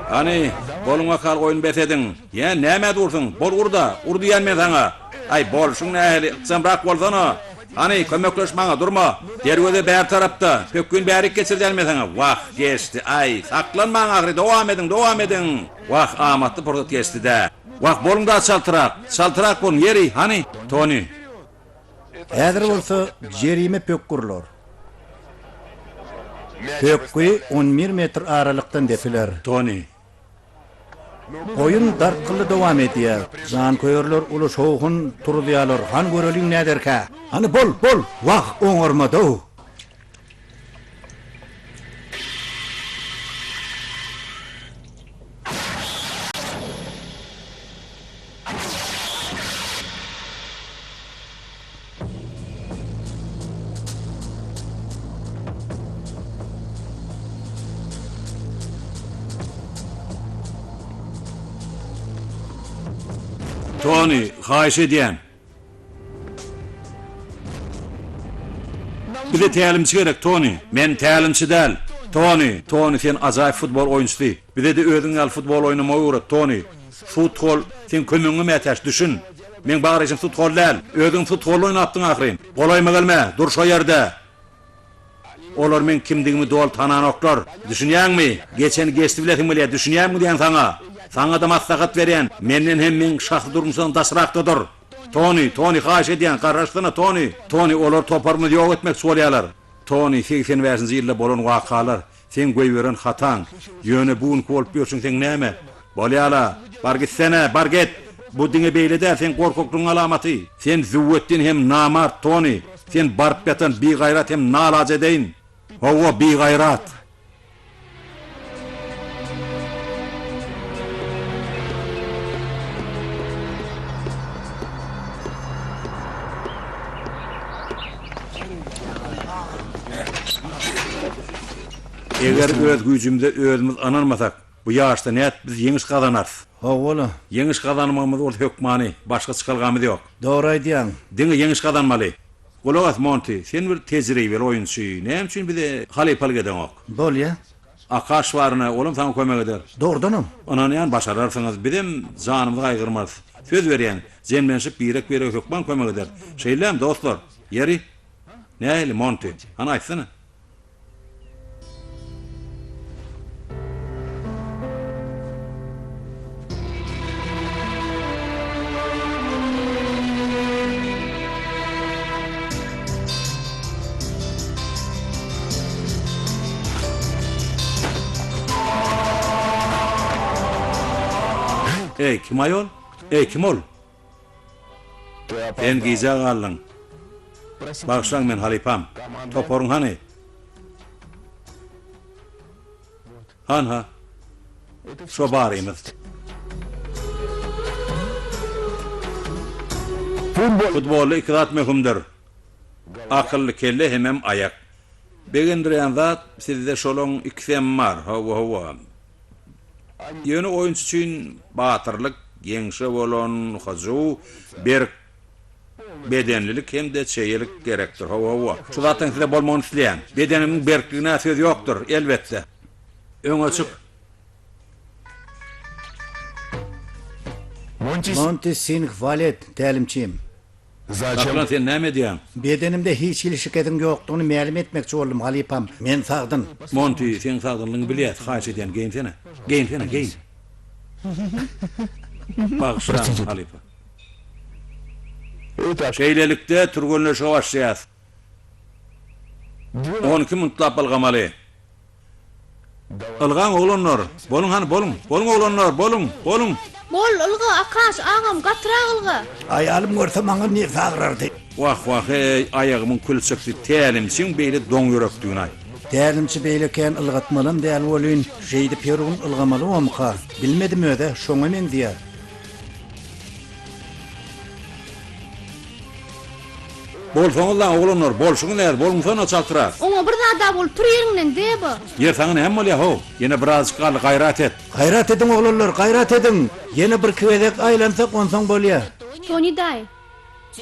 Speaker 1: Hany, boluň akal oýun bes ediň. Ýa, nämä dursuň? Bol ur-da, ur diýýän men saňa. Aý, bolşuň nähili, ykjamrak bolsana. Hany, kömekleş maňa, durma. Derweze bäri tarapda. Pökgini bärik geçirýän men saňa. Wah, geçdi, aý, saklanmaň ahyry, dowam ediň, dowam ediň. Wah, amatly pursat geçdi-dä. Wah, boluň-da çaltrak! Çaltrak boluň, ýeri, hany, Toni!
Speaker 2: Häzir bolsa jerime pökgi urlar. Pökgi on bir metr aralykdan depiler.
Speaker 1: Toni!
Speaker 2: Oýun dartgynly dowam edýär. Janköýerler uly şowhun turuzýarlar, Han göreliň näderkä? Hany bol, bol! Wah, oňarmad-ow!
Speaker 1: Toni, haýyş edýän. Bize tälimçi gerek, Toni. Men tälimçi däl. Toni, Toni, sen ajaýyp futbol oýunçysy. Bize-de özüň ýaly futbol oýnamagy öwret, Toni. Futhol seň kömegiňe mätäç, düşün. Meň bar işim futhol däl. Özüň futholda oýnapdyň ahyryn. Golaýyma gelme, dur şo ýerde. Olar meň kimdigimi doly tananoklar. Düşünýäňmi? Geçeni geçdi bilesiň gelýär, düşünýäňmi diýýän saňa. Saňa-da maslahat berýän, menden hem meň şahsy durmuşymdan daşrakda dur. Toni, Toni, haýyş edýän, garaşsana, Toni! Toni, olar toparymyzy ýok etmekçi bolýarlar. Toni, 85-nji ýylda bolan wakalar, seň goýberen hataň. Ýöne bu günki bolup ýörşüň seň näme? Bolýa-la, bar gitsene, bar git! Bu diňe beýle däl, seň gorkaklygyň alamaty. Sen züwwetdin hem namart, Toni! Sen baryp ýatan bigaýrat hem nalajedeýin! Hawa, bigaýrat! Eger öz güýjümize özümiz ynanmasak, bu ýaryşda nädip biz ýeňiş gazanarys?
Speaker 2: Hawa-la.
Speaker 1: Ýeňiş gazanmagymyz bolsa hökmany, başga çykalgamyz ýok.
Speaker 2: Dogry aýdýaň.
Speaker 1: Diňe ýeňiş gazanmaly. Gulak as, Monti, sen bir tejribeli oýunçy, näme üçin bize halypalyk edeňok?
Speaker 2: Bolýa.
Speaker 1: Akaş bar ine, olam saňa kömek eder.
Speaker 2: Dogrudanam.
Speaker 1: Ynanýan, başararsyňyz, bizem janymyzy gaýgyrmarys. Söz berýän, jemlenişip birek-birege hökman kömek ederis. Şeýlemi, dostlar? Ýeri? Nähili, Monti? Hany aýtsana. Eý, kim aýol? Eý, kim ol? Sen gijä galdyň. Bagyşlaň men halypam. Toparyň hany? Hanha. Şo barymyz. Futbolda iki zat möhümdir. Akylly kelle hemem aýak. Begendirýän zat sizde şolaň ikisem bar. Hawa hawa. Ýöne oýunçy üçin batyrlyk, ýeňşe bolan hyjuw, berk bedenlilik hem-de çeýelik gerekdir. Hawa, hawa. Şu zatlaryň sizde bolmagyny isleýän. Bedeniňiň berkligine söz ýokdur, elbetde. Öňe çyk.
Speaker 2: Monti Singh Walet, tälimçim.
Speaker 1: Saklan, sen näme edýäň?
Speaker 2: Bedenimde hiç hili şikesiň ýokdugyny mälim etmekçi boldum, halypam. Men sagdyn.
Speaker 1: Monti, seň sagdynlygyňy bilýäs, haýyş edýän, geýinsene. Geýinsene, geýin. Bagyşlaň, halypa. Şeýlelikde, türgenleşige başlaýas. 12 minutlap ylgamaly. Ylgaň oglanlar! Boluň hany boluň! Boluň oglanlar, boluň! Boluň!
Speaker 4: Bol, ylga, Akaş, agam, gatyrak ylga!
Speaker 2: Aýalym görse maňa nebsi agyrardy.
Speaker 1: Wah, wah-eý, aýagymyň küli çykdy, tälimçiň beýle doňýürekdigini-aý.
Speaker 2: Tälimçi beýle kän ylgatmalam däl welin, şeýdip her gün ylgamaly bomyka? Bilmedim öz-ä, şoňa meňzeýär.
Speaker 1: Bolsaňyzlaň oglanlar, bolşuňyz näz, bolňsana çaltrak.
Speaker 4: Oňa bir zada bolup tur ýeriňden Debo.
Speaker 1: Ýer saňa näme bolýa how? Ýene birazjyk galdy gaýrat et.
Speaker 2: Gaýrat ediň oglanlar, gaýrat ediň! Ýene birki gezek aýlansak onsoň bolýa.
Speaker 4: Toni daýy.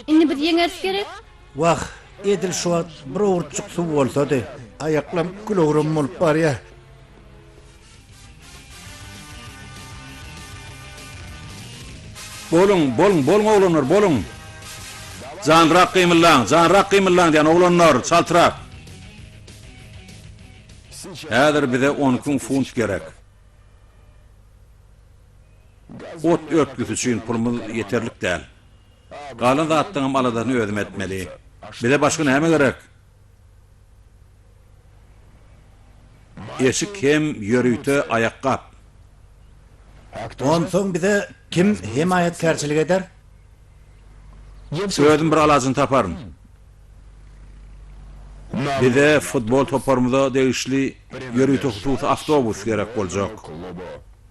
Speaker 4: Indi biz ýeňeris gerek?
Speaker 2: Wah, edil şu wagt bir owurtjyk suw bolsady. Aýaklam kül-owram bolup barýa.
Speaker 1: Boluň, boluň, boluň oglanlar, boluň! Janrak gymyldaň, janrak gymyldaň diýýän oglanlar, çaltrak! Häzir bize 12 müň funt gerek. Ot örtgüsi üçin pulumyz ýeterlik däl. Galan zatlaryňam aladasyny özüm etmeli. Bize başga näme gerek? Eşik hem ýörite aýakgap.
Speaker 2: Onsoň bize kim hemaýatkärçilik eder?
Speaker 1: Özüm bir alajyny taparyn. Bize futbol toparymyza degişli ýörite hususy awtobus gerek boljak.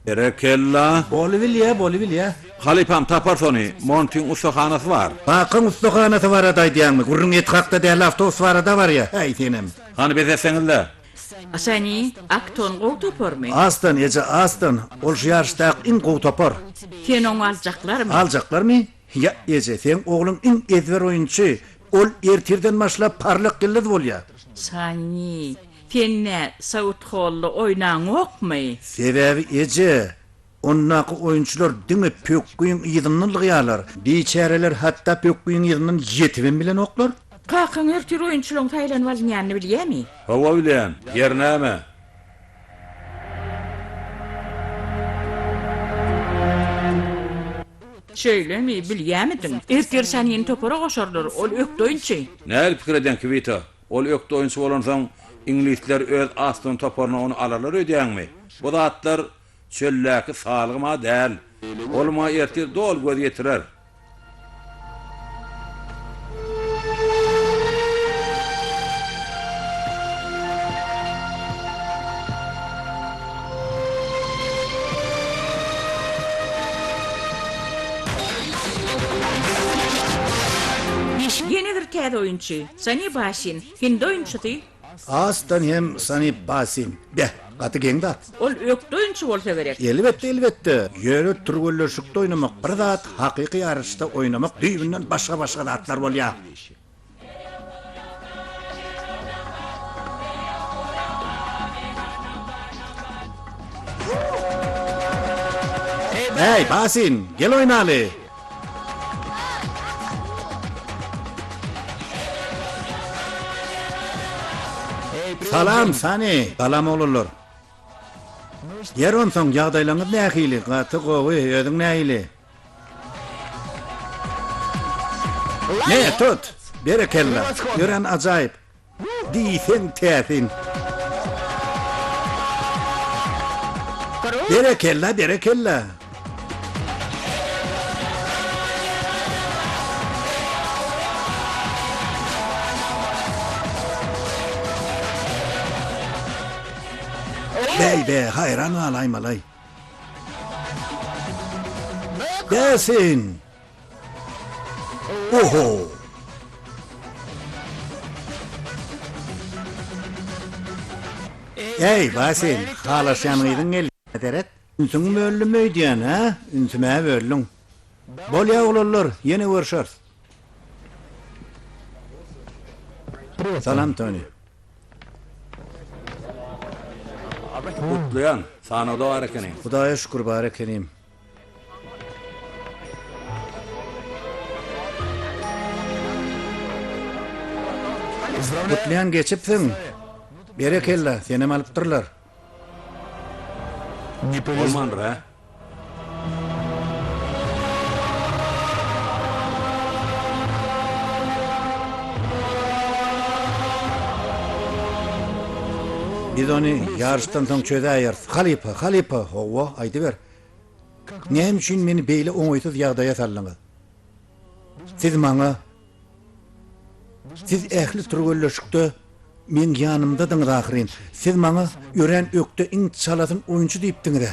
Speaker 1: Berekella.
Speaker 2: Bolubilýä, bolubilýä.
Speaker 1: Halypam taparys ony. Montyň ussahanasy bar.
Speaker 2: Kakaň ussahanasy barada aýdýaňmy? Gürrüň et hakda däl, awtobus barada barýa. Häý, senem.
Speaker 1: Hany bes etseňizle.
Speaker 3: Sani, Akton gowy toparmy?
Speaker 2: Aston, eje, Aston. Ol şu ýaryşdaky iň gowy topar.
Speaker 3: Sen oňa aljaklarmy?
Speaker 2: Aljaklarmy? Ýa, eje, seň ogluň iň ezber oýunçy. Ol ertirden başlap parlak ýyldyz bolýa.
Speaker 3: Sani, Sen nä, Sauthollda oýnaňokmy?
Speaker 2: Sebäbi eje, ondaky oýunçylar diňe pökgiň yzyndan ylgaýarlar. Biçäreler hatda pökgiň yzyndan ýetibem bilenoklar.
Speaker 3: Kakaň ertir oýunçylaryň saýlanyp alynýanyny bilýämi?
Speaker 1: Hawa bilýän. Ýeri näme?
Speaker 3: Şeýlemi, bilýämidiň? Ertir Sanini topara goşarlar, ol ökde oýunçy.
Speaker 1: Nähili pikir edýäň, Kwito? Ol ökde oýunçy bolansoň, iňlisler öz Aston toparyna ony alarlar öýdýäňmi? Bu zatlar çöldäki salgym-a däl. Ol muňa ertir doly göz ýetirer.
Speaker 3: Ýene bir täze oýunçy. Sani Basin, hindi oýunçysy.
Speaker 2: Aston hem Sani Basin. Beh, gaty geň zat.
Speaker 3: Ol ökde oýunçy bolsa gerek.
Speaker 2: Elbetde, elbetde. Ýöne türgenleşikde oýnamak bir zat, hakyky ýaryşda oýnamak düýbünden başga-başga zatlar bolýar. Äý, Basin, gel oýnaly! Salam, Sani! Salam, oglanlar. Ýer onsoň, ýagdaýlaryňyz nähili? Gaty gowy, özüň nähili? Me, tut! Berekella! Örän ajaýyp! Diýseň täsin! Berekella, berekella! Bäý-bä, haýran galaýmaly-aý. Täsin! Oho! Äý, Basil, halaşýan gyzyň gelýär, seret. Ünsüňi böldüm öýdýän, hä? Ünsüm-ä böldüň. Bolýa, oglanlar, ýene görşeris. Salam, Toni.
Speaker 1: Gutlaýan, sanawda bar ekeniň.
Speaker 2: Hudaýa şükür bar ekenim. Gutlaýan geçipsiň. Berekella, senem alypdyrlar.
Speaker 1: Bolmandyr, hä?
Speaker 2: Biz ony ýaryşdan soň çözäýeris. Halypa, halypa, hawa, aýdyber. Näme üçin meni beýle oňaýsyz ýagdaýa saldyňyz? Siz maňa Siz ähli türgenleşikde meň ýanymdadyňyz ahyryn. Siz maňa örän ökde iň çalasyn oýunçy diýipdiňiz-ä.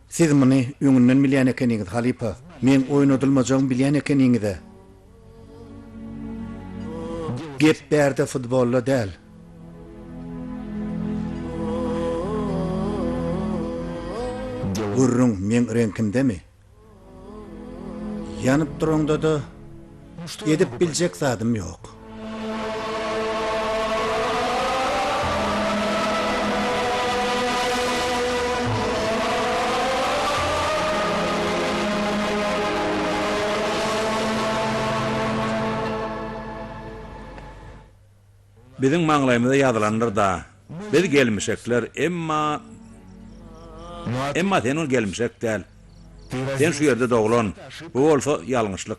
Speaker 2: Siz muny öňünden bilýän ekeniňiz, halypa. Meň oýnadylmajagymy bilýän ekeniňiz-ä. Gep bärde futbolda däl. Gürrüň meň reňkimdemi? Ýanyp duraňda-da edip biljek zadym ýok.
Speaker 1: Biziň maňlaýymyza ýazylandyr-da. Biz gelmişekler, emma Emma sen ol gelmişek däl. Sen şu ýerde doglan. Bu bolsa ýalňyşlyk.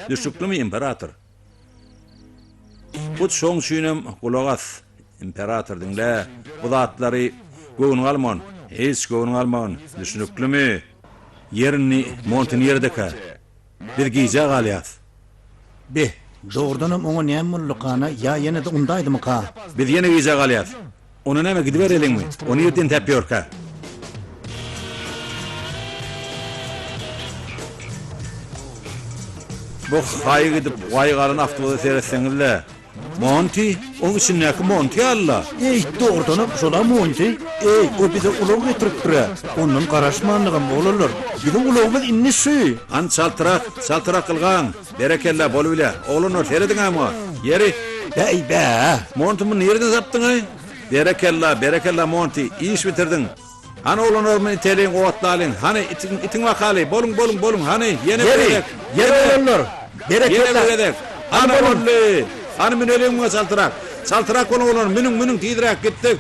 Speaker 1: Düşnüklimi, imperator? Hut şoň üçinem gulak as, imperator, diňle, bu zatlary göwnüňe almagyn, hiç göwnüňe almagyn, düşnüklimi? Ýer indi Monti niredekä? Biz gijä galýas.
Speaker 2: Be, dogrudanam oňa näme boldukana, ýa ýene-de undaýdymyka?
Speaker 1: Biz ýene gijä galýas. Onda näme gidibereliňmi? O nirde entäp ýörkä? Bu haý gidip waý galan awtobusa seretseňiz-le. Monty? Oň içindäki Monty ýaly-la.
Speaker 2: Eý, dogrudanam, şol-a Monty. Eý, o bize ulag getiripdir-ä. Ondan garaşmandygam, oglanlar. Biziň ulagymyz indi şu.
Speaker 1: Hany çaltrak, çaltrak ylgaň. Berekella, bolubilýär. Oglanlar, serediň-ä muňa. Ýeri.
Speaker 2: Bäý-bä!
Speaker 1: Monty, muny nireden tapdyň-aý? Berekella, berekella, Monty, iş bitirdiň. Hany oglanlar muny iteliň, otlalyň. Hany, itiň, itiň bakaly. Boluň, boluň, boluň, hany, ýene bir
Speaker 2: Ýeri,
Speaker 1: gezek.
Speaker 2: ýeri oglanlar.
Speaker 1: Ýene
Speaker 2: Berekella.
Speaker 1: bir gezek.
Speaker 2: Hany
Speaker 1: Hany
Speaker 2: boluň.
Speaker 1: boldy. Hany müneliň muňa çaltrak. Çaltrak boluň oglanlar, münüň, münüň, tizräk, gitdik.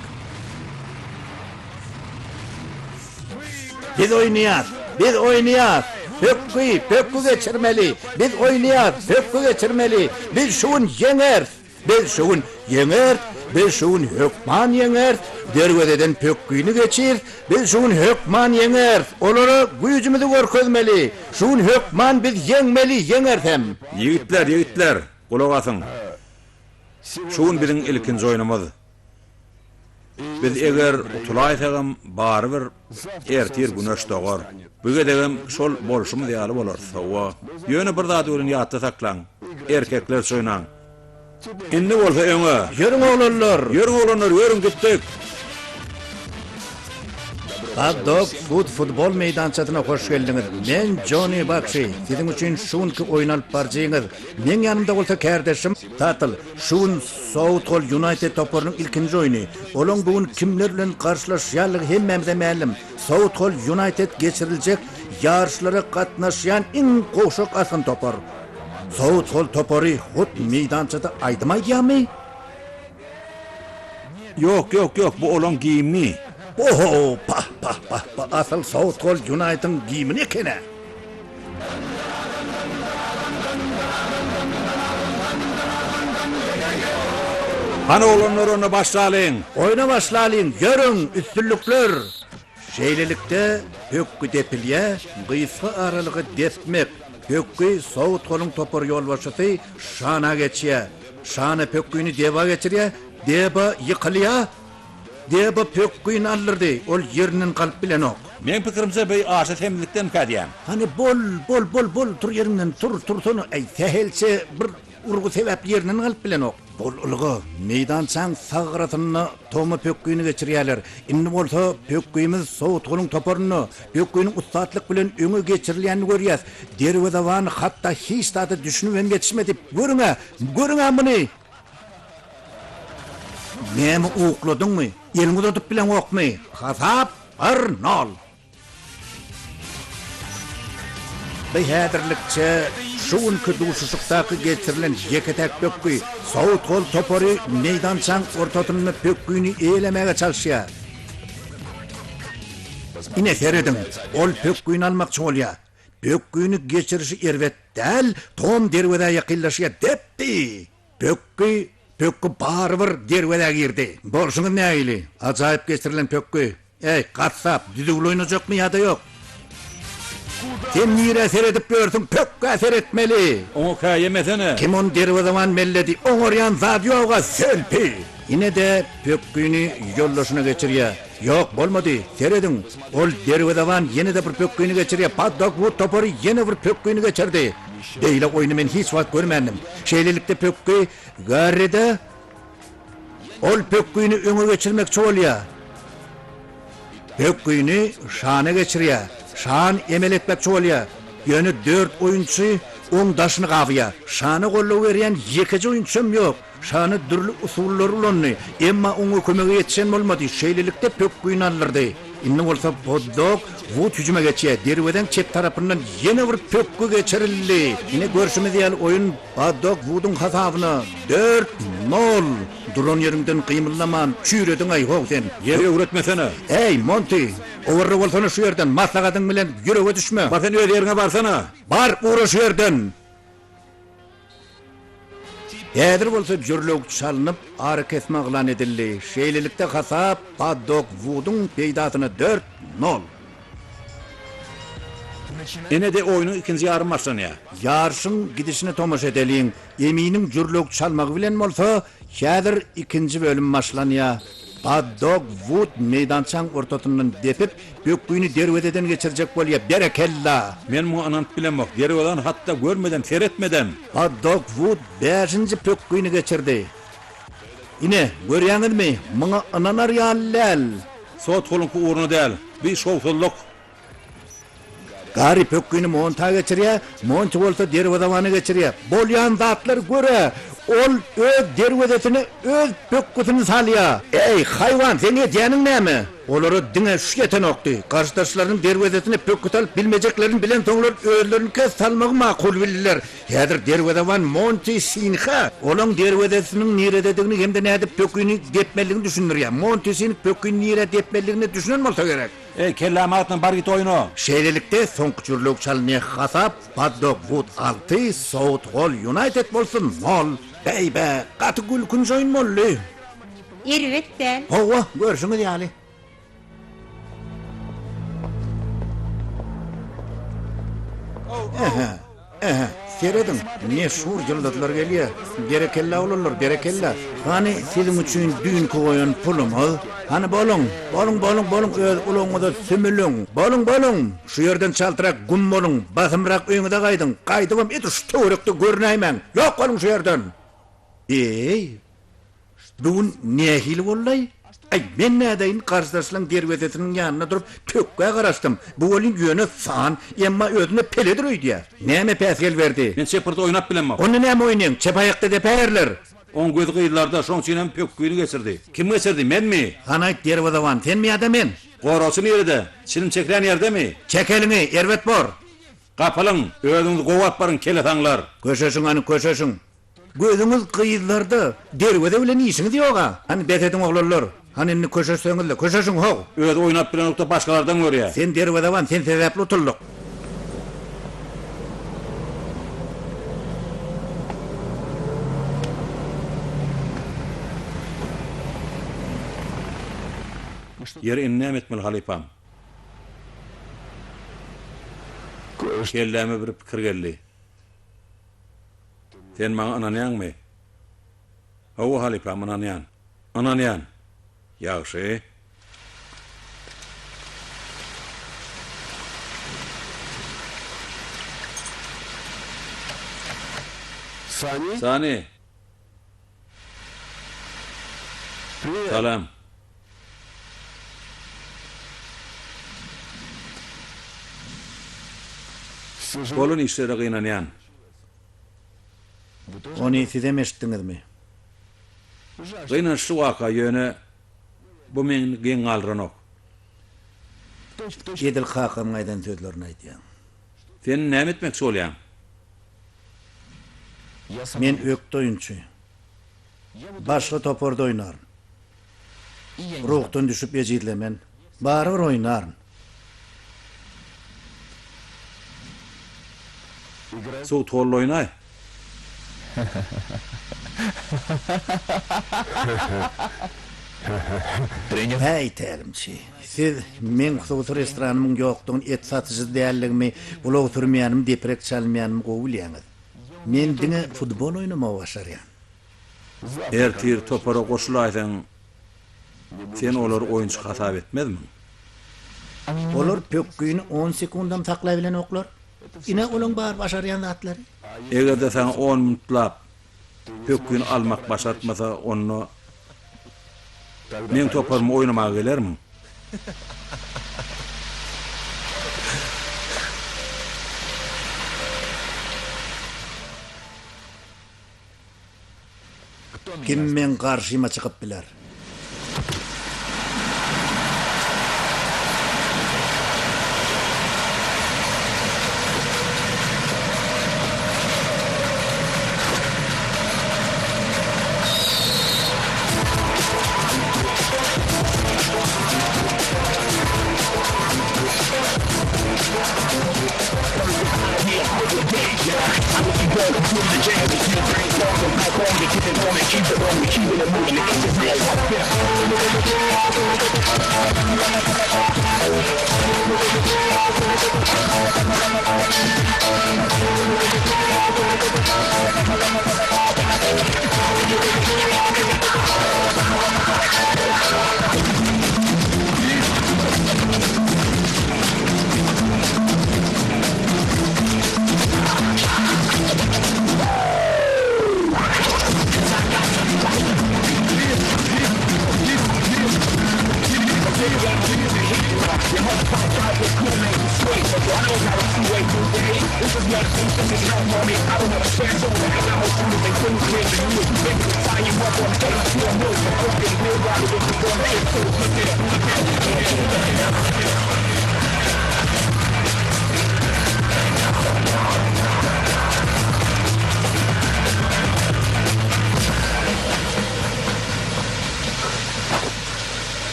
Speaker 2: Biz oýnaýas, biz oýnaýas. Pökgi, pökgi geçirmeli. Biz oýnaýas, pökgi geçirmeli. Biz şu gün ýeňeris. Biz şu gün ýeňeris. Biz şu gün hökman ýeňeris. Derwezeden pökgini geçiris. Biz şu gün hökman ýeňeris. Olara güýjümizi görkezmeli. Şu gün hökman biz ýeňmeli, ýeňeris hem.
Speaker 1: Ýigitler, ýigitler, gulak asyň. Şu gün biziň ilkinji oýnumyz. Biz eger utulaýsagam, barybir ertir güneş dogar. Bu gezegem şol bolşumyz ýaly bolarys, hawa. Ýöne bir zady welin ýatda saklaň, erkeklerçe oýnaň. Indi bolsa öňe!
Speaker 2: Ýörüň oglanlar!
Speaker 1: Ýörüň oglanlar, ýörüň gitdik!
Speaker 2: Hot Dog Food futbol meýdançasyna hoş geldiňiz. Men Jonni Bakşi, siziň üçin şu günki oýny alyp baryjyňyz. Meň ýanymda bolsa kärdeşim Tatl. Şu gün Southall Ýunaýted toparynyň ilkinji oýny. Olaň bu gün kimler bilen garşylaşýanlygy hemmämize mälim. Southall Ýunaýted geçiriljek ýaryşlara gatnaşýan iň gowşak asgyn topar. Sout-Hol topary hut meýdançada aýdym aýdýarmy?
Speaker 1: Ýok, ýok, ýok, bu olaň gimni.
Speaker 2: Oho, pah, pah, pah, bu asyl Sout-Hol Ýunaýtyň gimni eken-ä.
Speaker 1: Hany oglanlar onda başlalyň.
Speaker 2: Oýna başlalyň, ýörüň, üstünlikler! Şeýlelikde, pökgi depilýär, gysga aralygy depmek, pökgi Sout-Holuň topar ýolbaşçysy Şana geçýär. Şana pökgini Deba geçirýär, Deba ýykylýar, Deba pökgini aldyrdy, ol ýerinden galyp bilenok.
Speaker 1: Meň pikirimçe beý aşa semizlikdenkä diýän.
Speaker 2: Hany bol, bol, bol, bol, tur ýeriňden, tur, tursana, äý, sähelçe bir urgy sebäpli ýerinden galyp bilenok. Bol ylga, meýdançaň sag gyrasynda Toma pökgini geçirýärler. Indi bolsa pökgimiz Sowutgulyň toparynda. Pökginiň ussatlyk bilen öňe geçirilýänini görýäs. Derwezeban hatda hiç zada düşünibem ýetişmedi. Görüň-ä, görüň-ä muny! Näme ukladyňmy? Eliňi uzadyp bileňokmy? Hasap bir nol. Bu häzirlikçe şu günki duşuşykdaky geçirilen ýeke-täk pökgi. Southol topary meýdançaň ortasynda pökgini eýelemäge çalyşýar. Ine serediň, ol pökgini almakçy bolýar. Pökgini geçirişi erbet däl, Tom derwezä ýakynlaşýar, depdi! Pökgi, pökgi barybir derwezä girdi. Bolşuňyz nähili? Ajaýyp geçirilen pökgi. Eý, gassap, düzüwli oýnajakmy ýa-da ýok? Sen nirä seredip ýörsüň, pökgä seretmeli!
Speaker 1: Oňa käýemesene!
Speaker 2: Kim ony derwezeban belledi? Oňarýan zady ýog-a, sölpi! Ine-de, pökgini ýoldaşyna geçirýär. Ýok, bolmady. Serediň, ol derwezeban ýene-de bir pökgini geçirýär. Paddokwud topary ýene bir pökgini geçirdi. Beýle oýny men hiç wagt görmändim. Şeýlelikde pökgi Garride. Ol pökgini öňe geçirmekçi bolýar. Pökgini Şana geçirýär. Şan emel etmekçi bolýar. Ýöne dört oýunçy oň daşyny gabaýar. Şana goldaw berýän ýekeje oýunçam ýok. Şana dürli usullary ulandy. Emma oňa kömege ýetişen bolmady. Şeýlelikde pökgini aldyrdy. Indi bolsa Poddog Wud hüjüme geçýär. Derwezäň çep tarapyndan ýene bir pökgi geçirildi. Ine görşümiz ýaly oýun Poddog Wuduň hasabyna dört, nol. Duran ýeriňden gymyldaman çüýrediň-aý how sen.
Speaker 1: Ýeri öwretmesene.
Speaker 2: Äý, Monti, owarra bolsana şu ýerden, maslahatyň bilen ýürege düşme.
Speaker 1: Bar sen öz ýeriňe barsana.
Speaker 2: Bar, ugra şu ýerden. Häzir bolsa jürlewük çalnyp, arakesme yglan edildi. Şeýlelikde hasap Paddok Wuduň peýdasyna dört, nol.
Speaker 1: Ine-de oýnuň ikinji ýarymy başlanýar.
Speaker 2: Ýaryşyň gidişine tomaşa edeliň. Eminiň jürlewük çalmagy bilen bolsa, häzir ikinji bölüm başlanýar. Paddok Wud meýdançaň ortasyndan depip, pökgini derwezeden geçirjek bolýar. Berekella!
Speaker 1: Men muňa ynanyp bilemok. Derwezany hatda görmedem, seretmedem.
Speaker 2: Paddok Wud bäşinji pökgini geçirdi. Ine, görýäňizmi, muňa ynanar ýaly däl.
Speaker 1: Sotholyňky ugruna däl. Bi şowsuzlyk.
Speaker 2: Garri pökgini Monta geçirýär, Monti bolsa derwezebana geçirýär. Bolýan zatlary gör-ä! Ol öz derwezesine öz pökgüsini salýar. Eý, haýwan, seň edýäniň näme? Olara diňe şu ýetenokdy. Garşydaşlarynyň derwezesine pökgi salyp bilmejeklerini bilensoňlar özlerinikä salmagy makul bildiler. Häzir derwezeban Monti Sinha olaň derwezesiniň nirededigini hem-de nädip pökgini depmelidigini düşündirýär. Monti Sinh pökgini nirä depmelidigine düşünen bolsa gerek.
Speaker 1: Eý, kellämi agyrtma, bar git oýna!
Speaker 2: Şeýlelikde, soňky jürlewük çalynýar hasap, Paddok Wud alty, Sout Hol Ýunaýted bolsa nol. Bäý-bä, gaty gülkünç oýun boldy.
Speaker 5: Erbet däl.
Speaker 2: Hawa, görşüňiz ýaly. Ähä, ähä, serediň, meşhur ýyldyzlar gelýär. Berekella, oglanlar, berekella. Hany siziň üçin düýnki goýan pulumyz? Hany boluň, boluň, boluň, boluň, öz ulagyňyza sümüliň. Boluň, boluň, şu ýerden çaltrak güm boluň, basymrak öýüňize gaýdyň, gaýdybam edil şu töwerekde görünäýmäň. Ýok boluň şu ýerden! Eý, bu gün nähili boldy-aý? Aý, men nädeýin, garşydaşlaň derwezesiniň ýanynda durup, pökgä garaşdym. Bu welin ýöne san, emma özüne peledir öýdýär. Näme päsgel berdi?
Speaker 1: Men çep gyrda oýnap bilemok.
Speaker 2: Onda näme oýnaýaň? Çep aýakda depäýerler.
Speaker 1: Oň gözi gyzlarda, şoň üçin hem pökgini geçirdi. Kim geçirdi, menmi?
Speaker 2: Hany aýt, derwezeban, senmi ýa-da men?
Speaker 1: Goragçy nirede? Çilim çekilýän ýerdemi?
Speaker 2: Çek eliňi, erbet bor!
Speaker 1: Gapylyň! Özüňizi gowy alyp baryň, kelesaňlar!
Speaker 2: Köşeşiň hany, köşeşiň! Gözüňiz gyzlarda, derweze bilen işiňiz ýog-a! Hany, bes ediň, oglanlar! Hany, indi köşeşseňiz-le, köşeşiň, how!
Speaker 1: Özi oýnap bilenokda başgalardan görýä.
Speaker 2: Sen derwezeban, sen sebäpli utuldyk.
Speaker 1: Ýeri, indi näme etmeli, halypam? Kelläme bir pikir geldi. Sen maňa ynanýaňmy? Hawa, halypam, ynanýan. Ynanýan. Ýagşy.
Speaker 6: Sani?
Speaker 1: Sani. Salam. Bolan işlere gynanýan.
Speaker 2: Ony sizem eşitdiňizmi?
Speaker 1: Gynançly waka, ýöne bu meni geň galdyranok.
Speaker 2: Edil kakamyň aýdan sözlerini aýdýaň.
Speaker 1: Sen näme etmekçi bolýaň?
Speaker 2: Men ökde oýunçy. Başga toparda oýnaryn. Ruhdan düşüp ejizlemen. Barybir oýnaryn.
Speaker 1: Sutholda oýnaý.
Speaker 2: Häý, tälimçi, siz meň hususy restoranymyň ýokdugyny, et satyjy däldigimi, ulag sürmeýänimi, deprek çalmaýanymy gowy bilýäňiz. Men diňe futbol oýnamagy başarýan.
Speaker 1: Ertir topara goşulaýsaň, sen olary oýunçy hasap etmezmiň?
Speaker 2: Olar pökgini on sekundam saklaýbilenoklar. Ine, olaň bar başarýan zatlary.
Speaker 1: Eger-de saňa on minutlap pökgini almak başartmasa, onda meň toparyma oýnamaga gelermiň?
Speaker 2: Kim meň garşyma çykyp biler?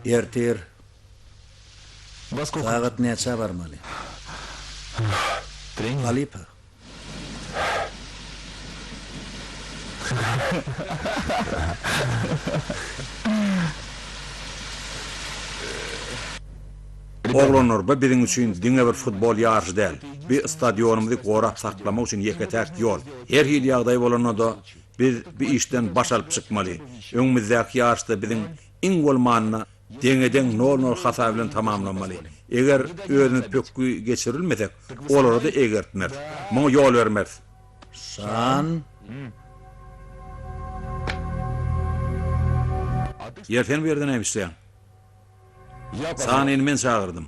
Speaker 2: Ertir sagat näçä barmaly? Halypa.
Speaker 1: Oglanlar, bu biziň üçin diňe bir futbol ýaryşy däl. Bu stadionymyzy gorap saklamak üçin ýeke-täk ýol. Her hili ýagdaý bolanda-da, biz bu işden baş alyp çykmaly. Öňümizdäki ýaryşda biziň iň bolmanda deňe-deň nol-nol hasap bilen tamamlamaly. Eger özümiz pökgi geçirilmesek, olara-da egertmeris. Muňa ýol bermeris.
Speaker 2: Şan.
Speaker 1: Ýer, sen bu ýerde näme işleýäň? Sanyny men çagyrdym.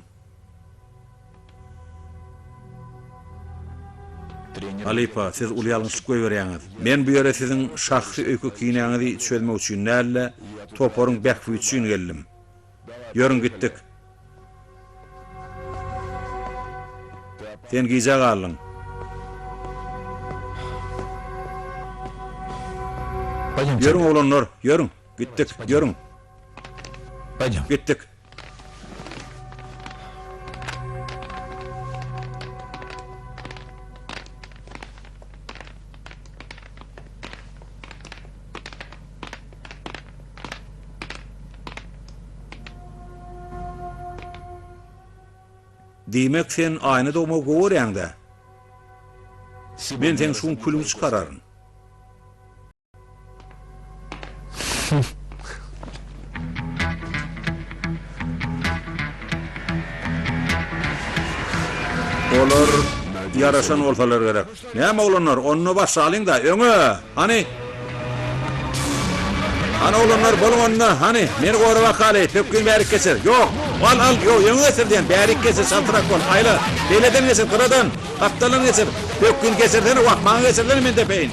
Speaker 1: Halypa, siz uly ýalňyşlyk goýberýäňiz. Men bu ýere siziň şahsy öýke-kinäňizi çözmek üçin däl-de, toparyň bähbidi üçin geldim. Ýörüň gitdik. Sen gijä galdyň. Ýörüň oglanlar, ýörüň. Gitdik, ýörüň. Gitdik. Diýmek sen aýna dogmagy gowy görýäň-dä? Men seň şu gün külüňi çykararyn. Olar ýaraşan bolsalar gerek. Näme oglanlar, onda başlalyň-da, öňe! Hany! Hany oglanlar, boluň onda, hany, meni gora bakaly, pökgini bärik geçir. Ýok, al, al, ýok, öňe geçir diýen, bärik geçir, çaltrak bol, aýla, beýleden geçir, gyradan, gapdaldan geçir, pökgini geçirsene, wah, maňa geçirsene, men depeýin.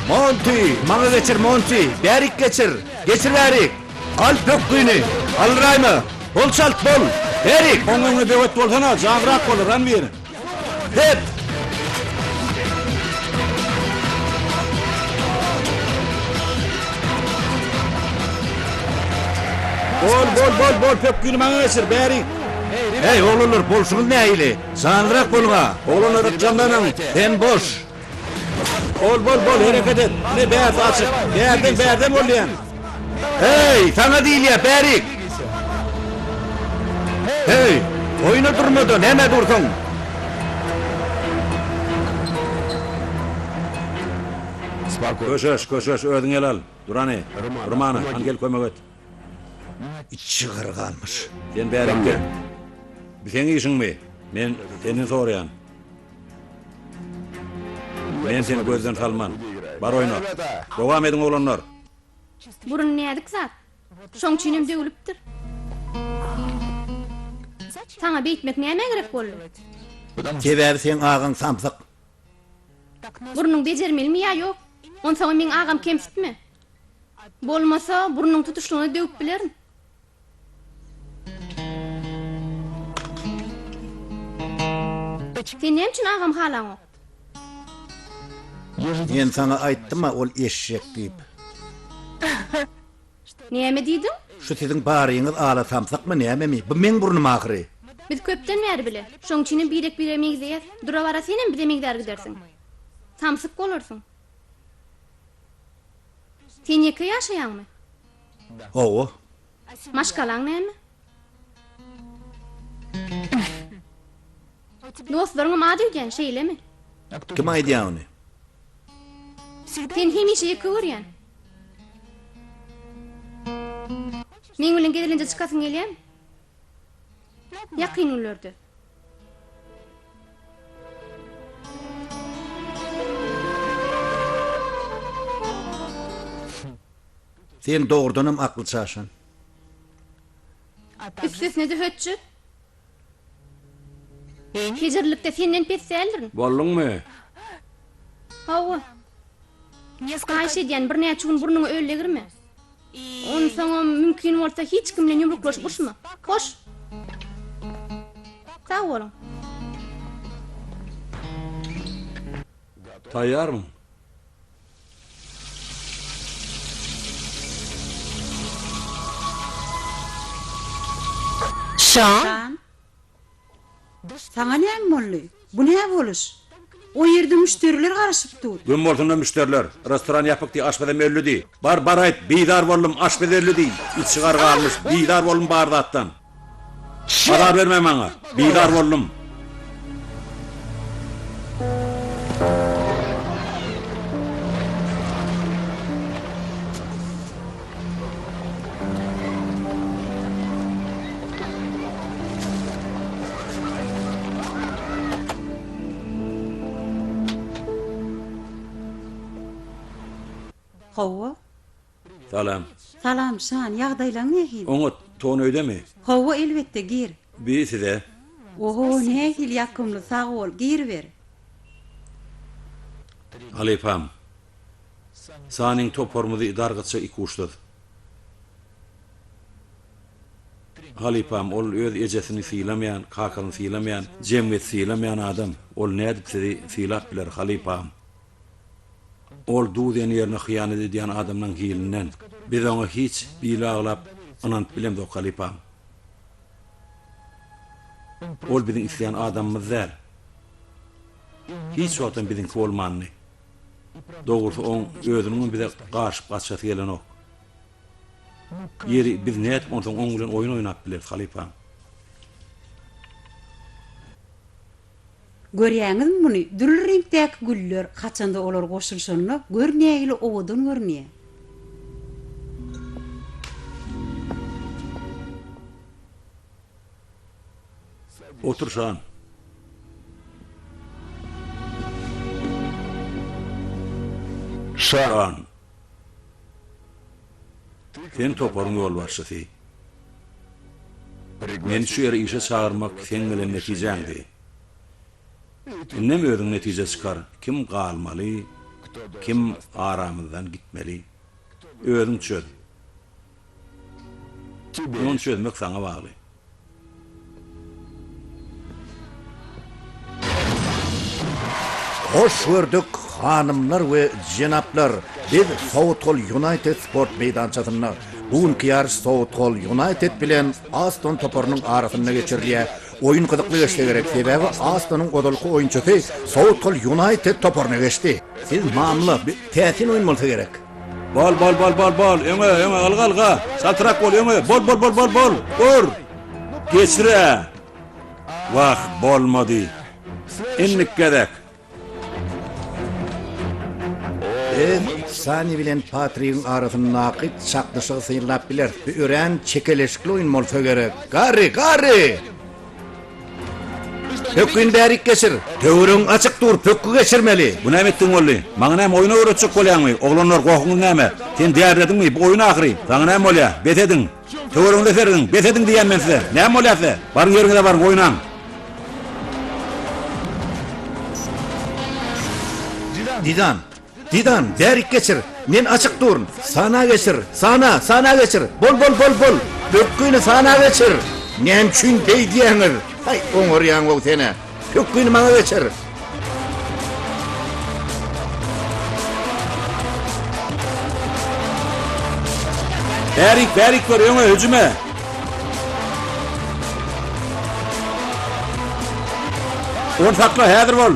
Speaker 2: Monty, maňa geçir Monty, bärik geçir, geçir bärik. Al pökgini, alraýma, bol çalt bol, bärik.
Speaker 1: Oň öňüne böwet bolsana, jazrak bol, Ranbir.
Speaker 2: Dep!
Speaker 1: Bol, bol, bol, bol, pökgini maňa geçir, bärik.
Speaker 2: Heý, oglanlar, bolşuňyz nähili? Janlyrak boluň-a!
Speaker 1: Oglanlar, ykjamlanyň!
Speaker 2: Sen boş!
Speaker 1: Bol, bol, bol, hereket et! Ine, bärsi açyk! Bärden, bärden bol diýýän!
Speaker 2: Heý, saňa diýilýär, bärik! Heý, oýna durma-da, nämä dursuň?
Speaker 1: Köşeş, köşeş, özüň el al. Dur hany, Romana, hany gel kömek et.
Speaker 2: Içi gyrganmyş.
Speaker 1: Sen bärik gel. Bu seň işiňmi? Men senden soraýan. Men seni gözden salman. Bar oýna. Dowam ediň oglanlar.
Speaker 4: Burun näzik zat. Şoň üçinem döwlüpdir. Saňa beýtmek nämä gerek boldy?
Speaker 2: Sebäbi seň agaň samsyk.
Speaker 4: Burnuň bejermelimi ýa ýok? Onsoňam meň agam kemsitme. Bolmasa, burnuň tutuşlygyna döwüp bilerin. Sen näme üçin agamy halaňok?
Speaker 2: Men saňa aýtdym-a ol eşek diýip.
Speaker 4: Näme diýdiň?
Speaker 2: Şu siziň baryňyz ala samsykmy nämemi? Bu meň burnum ahyry.
Speaker 4: Biz köpden bäri bile. Şoň üçinem birek-birege meňzeýäs. Dura-bara senem bize meňzär gidersiň. Samsyk bolarsyň. Sen ýeke ýaşaýaňmy?
Speaker 2: Hawa.
Speaker 4: Maşgalaň näme? Dostlaryňam az öýdýän, şeýlemi?
Speaker 2: Kim aýdýar ony?
Speaker 4: Seni hemişe ýeke görýän. Meň bilen gezelenje çykasyň gelýärmi? Ýakyn günlerde.
Speaker 2: Sen dogrudanam akly çaşan.
Speaker 4: Üstesine-de hötjet. Kejirlikde senden pes däldirin.
Speaker 1: Bolduňmy?
Speaker 4: Hawa. Haýyş edýän, birnäçe gün burnuňa öl degirme. Onsoňam mümkin bolsa hiç kim bilen ýumruklaşyp urşma. Hoş! Sag boluň.
Speaker 1: Taýýarmyň?
Speaker 5: Şan! Saňa näme boldy? Bu nä boluş? O ýerde müşderiler garaşyp dur.
Speaker 1: Güm bolsun-da müşderiler. Restoran ýapyk diý, aşpezem öldi diý. Bar, bar aýt, bizar boldum, aşpez öldi diý. Içigar galmyş, bizar boldum bar zatdan. Azar berme maňa. Bizar boldum.
Speaker 5: Hawa.
Speaker 1: Salam.
Speaker 5: Salam, Şan, ýagdaýlaň nähili?
Speaker 1: Oňat. Tony öýdemi?
Speaker 5: Hawa, elbetde, gir.
Speaker 1: Bi size.
Speaker 5: Oho, nähili ýakymly, sag bol, giriber.
Speaker 1: Halypam, Sanyň toparymyzy dargytjak ikuçsyz. Halypam, ol öz ejesini sylamaýan, kakasyny sylamaýan, jemgyýeti sylamaýan adam. Ol nädip sizi sylap biler, halypam? Ol duz ýen ýerine hyýanat edýän adamlaň hilinden. Biz oňa hiç bil aglap ynanyp bilemzok, halypam. Ol biziň isleýän adamymyz däl. Hiç wagtam biziňki bolmandy. Dogrusy oň özüniňem bize garyşyp gaçasy gelenok. Ýeri, biz nädip onsoň oň bilen oýun oýnap bileris, halypam?
Speaker 5: Görýäňizmi muny, dürli reňkdäki güller, haçanda olar goşulyşanda, gör nähili owadan görünýär.
Speaker 1: Otur, Şan.
Speaker 6: Şan.
Speaker 1: Sen toparyň ýolbaşçysy. Meni şu ýere işe çagyrmak seň gelen netijäňdi. Indem özüň netije çykar, kim galmaly, kim aramyzdan gitmeli. Özüň çöz. Ony çözmek saňa bagly.
Speaker 2: Hoş gördük, hanymlar we jenaplar! Biz Southall Ýunaýted sport meýdançasynda. Bu günki ýaryş Southall Ýunaýted bilen Aston toparynyň arasynda geçirilýär. Oýun gyzykly geçse gerek, sebäbi Astonyň ozalky oýunçysy Southall Ýunaýted toparyna geçdi. Siz mamla, bu täsin oýun bolsa gerek.
Speaker 1: Bol bol bol bol bol öňe öňe ylga ylga çaltrak bol öňe bol bol bol bol bol ur geçir-ä wah bolmady indik gezek.
Speaker 2: Biz Sani bilen Patrigiň arasyndaky çaknyşygy synlap bileris. Bu örän çekeleşikli oýun bolsa gerek. Garri, Garri! Pökgini bärik geçir. Töweregiň açyk dur, pökgi geçirmeli.
Speaker 1: Bu näme etdigiň boldy? Maňa näme oýun öwretjek bolýaňmy? Oglanlar, gohuňyz näme? Sen därilediňmi? Bu oýun ahyry. Saňa näme bolýa? Bes ediň. Töweregiňize serediň. Bes ediň diýýän men size. Näme bolýa size? Baryň ýeriňize baryň, oýnaň.
Speaker 2: Didan, Didan, bärik geçir. Men açyk durun. Sana geçir. Sana, sana geçir. Bol, bol, bol, bol. Pökgini sana geçir. Näme üçin beýdýäňiz? Haý, oňarýaň-ow sen-ä. Pökgini maňa geçir.
Speaker 1: Bärik, bärik ber, öňe, hüjüme! Ony sakla, häzir bol!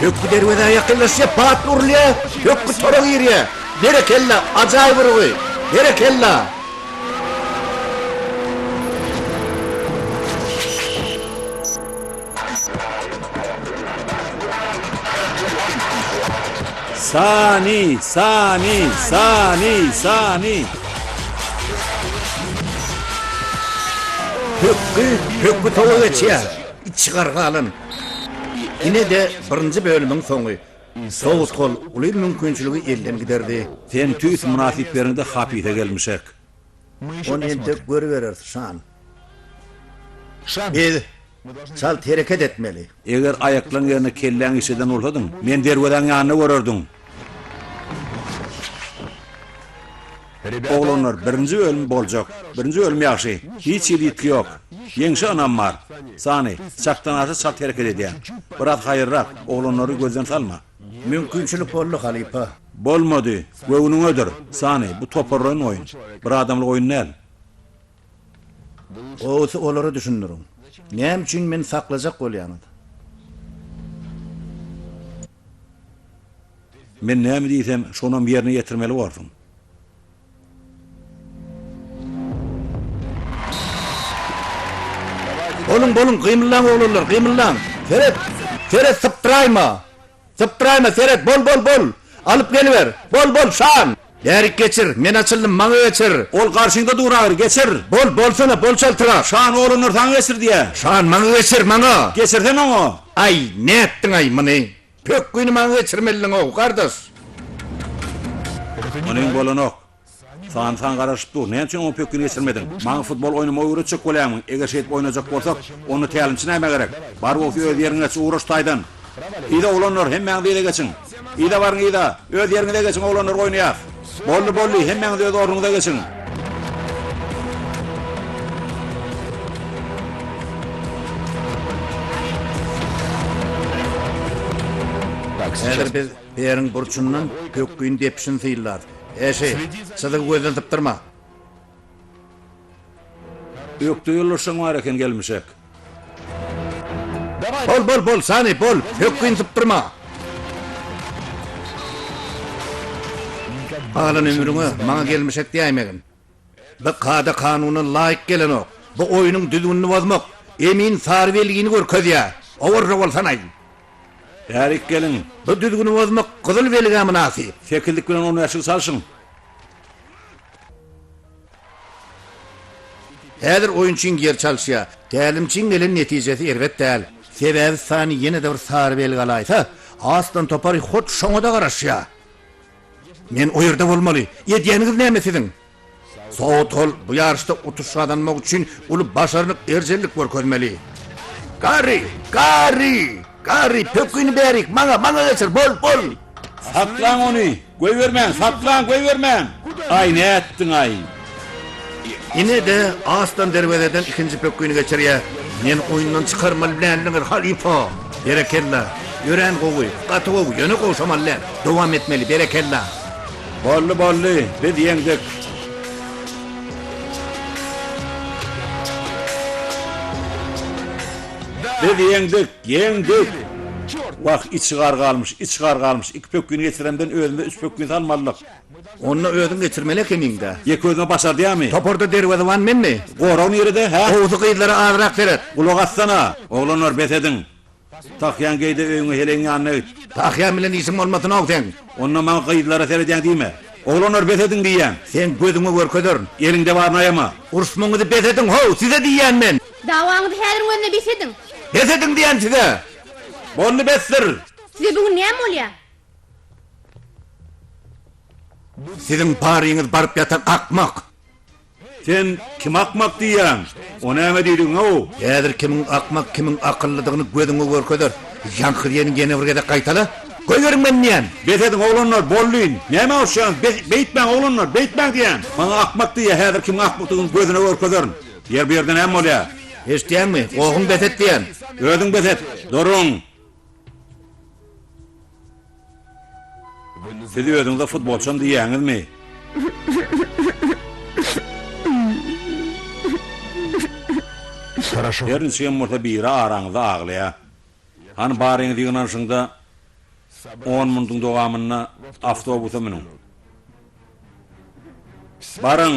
Speaker 2: Pökgi derwezä ýakynlaşýar, batly urulýar, pökgi tora girýär. Berekella, ajaýyp urgy! Berekella!
Speaker 1: Sani, Sani, Sani, Sani!
Speaker 2: Pökgi, pökgi towa geçýär. Içi gargalan. Ine-de birinji bölümiň soňy. Sowut-hol uly mümkinçiligi elden giderdi.
Speaker 1: Sen tüýs mynasyp ýeriňde hapysa gelmişek.
Speaker 2: Ony entek görübereris, Şan. Biz çalt hereket etmeli.
Speaker 1: Eger aýaklaň ýerine kelläňi işleden bolsadyň, meni derwezäň ýanynda görerdiň. Oglanlar, birinji bölüm boljak. Birinji bölüm ýagşy. Hiç hili ýitgi ýok. Ýeňşe ynam bar. Sany, çakdanaşa çalt hereket edýäň. Biraz haýyrrak, oglanlary gözden salma.
Speaker 2: Mümkinçilik boldy, halypa.
Speaker 1: Bolmady. Göwnüňedir. Sany, bu toparlaýyn oýun. Bir adamlyk oýun däl.
Speaker 2: Gowusy olara düşündiriň. Näme üçin meni saklajak bolýaňyz?
Speaker 1: Men näme diýsem, şonam ýerine ýetirmeli borsuň.
Speaker 2: Boluň, boluň, gymyllaň oglanlar, gymyllaň. Seret, seret, sypdyraýma. Sypdyraýma, seret, bol, bol, bol. Alyp geliber. Bol, bol, Şan! Bärik geçir, men açyldym, maňa geçir.
Speaker 1: Ol garşyňda dur ahyry, geçir.
Speaker 2: Bol, bolsana, bol çaltrak.
Speaker 1: Şan, oglanlar saňa geçir diýýä.
Speaker 2: Şan, maňa geçir, maňa.
Speaker 1: Geçirsene oňa.
Speaker 2: Aý, nätdiň-aý muny? Pökgini maňa geçirmelidiň-ow, gardaş.
Speaker 1: Onyň bolanok. Sany saňa garaşyp dur. Näme üçin oňa pökgini geçirmediň? Maňa futbol oýnamagy öwretjek bolýaňmy? Eger şeýdip oýnajak bolsak, onda tälimçi nämä gerek? Bar bolsa öz ýeriňe geç, ugraş taýdan. Yza oglanlar, hemmäňiz yza geçiň. Yza baryň yza. Öz ýeriňize geçiň oglanlar oýnaýas. Boldy boldy, hemmäňiz öz ornuňyza geçiň.
Speaker 2: Häzir biz Periň burçundan pökgini depişini synlarys. Eşi, çyzygy gözden sypdyrma.
Speaker 1: Ökde ýoldaşlaň bar eken gelmişek.
Speaker 2: Bol, bol, bol, Sani, bol, pökgini sypdyrma. Galan ömrüňe maňa gelmişek diýäýmegin. Bu kada-kanuna laýyk gelenok. Bu oýnuň düzgünini bozmak. Emin sary belgini görkezýär. Owarra bolsanaý.
Speaker 1: Bärik geliň.
Speaker 2: Bu düzgüni bozmak gyzyl belgä mynasyp.
Speaker 1: Sekizlik bilen on bäşligi çalşyň.
Speaker 2: Häzir oýunçyň ýer çalyşýar. Tälimçiň gelen netijesi erbet däl. Sebäbi Sani ýene-de bir sary belgi alaýsa, Aston topary hut şoňa-da garaşýar. Men o ýerde bolmaly. Edýäniňiz näme siziň? Sotol bu ýaryşda utuş gazanmak üçin uly başarnyk, erjellik görkezmeli. Garri! Garri! Garri, pökgini bärik, maňa, maňa geçir, bol, bol!
Speaker 1: Saklaň ony! Goýbermäň, saklaň, goýbermäň! Aý, nätdiň-aý?
Speaker 2: Ine-de, Aston derwezeden ikinji pökgini geçirýär. Meni oýundan çykarmaly däldiňiz, halypa! Berekella! Örän gowy, gaty gowy, ýöne gowşamaly däl. Dowam etmeli, berekella!
Speaker 1: Boldy, boldy, biz ýeňdik. Biz ýeňdik, ýeňdik! Wah, içi gar galmyş, içi gar galmyş. Iki pökgini geçiremden özümize üç pökgini salmalydyk.
Speaker 2: Onda özüň geçirmeli ekeniň-dä.
Speaker 1: Ýeke özüme başardýamy?
Speaker 2: Toparda derwezeban menmi?
Speaker 1: Gorag nirede, hä?
Speaker 2: Gowusy gyzlara azrak seret.
Speaker 1: Gulak assana! Oglanlar, bes ediň. Tahýaň geý-de öýüňe heleýiň ýanyna git.
Speaker 2: Tahýam bilen işiň bolmasyn-ow seň.
Speaker 1: Onda maňa gyzlara seredýäň diýme. Oglanlar bes ediň diýýän.
Speaker 2: Seň gözüňe görkezerin.
Speaker 1: Eliňde baryny aýama.
Speaker 2: Uruşmaňyzy bes ediň how, size diýýän men.
Speaker 4: Dawaňyzy häziriň özünde bes ediň.
Speaker 2: Bes ediň diýýän size.
Speaker 1: Boldy besdir.
Speaker 4: Size bu gün näme bolýar?
Speaker 2: Siziň baryňyz baryp ýatan akmak.
Speaker 1: Sen kim akmak diýýäň? O näme diýdigiň-ow?
Speaker 2: Häzir kimiň akmak, kimiň akyllydygyny gözüňe görkezer. Ýaňky diýeniňi ýene bir gezek gaýtala. Goýberiň meni diýýän!
Speaker 1: Bes ediň, oglanlar, boldy. Nämä uruşýaňyz? Bes, beýtmäň, oglanlar, beýtmäň diýýän! Maňa akmak diýýär, häzir kimiň akmakdygyny gözüne görkezerin. Ýer, bu ýerde näme bolýar?
Speaker 2: Eşidýäňmi? Gohuň bes et diýýän.
Speaker 1: Özüň bes et. Duruň! Siz özüňize futbolçam diýýäňizmi? Her niçigem bolsa biri araňyzda aglaýar. Hany baryňyz ýygnanyşyňda on munduň dowamynda awtobusa münüň. Baryň!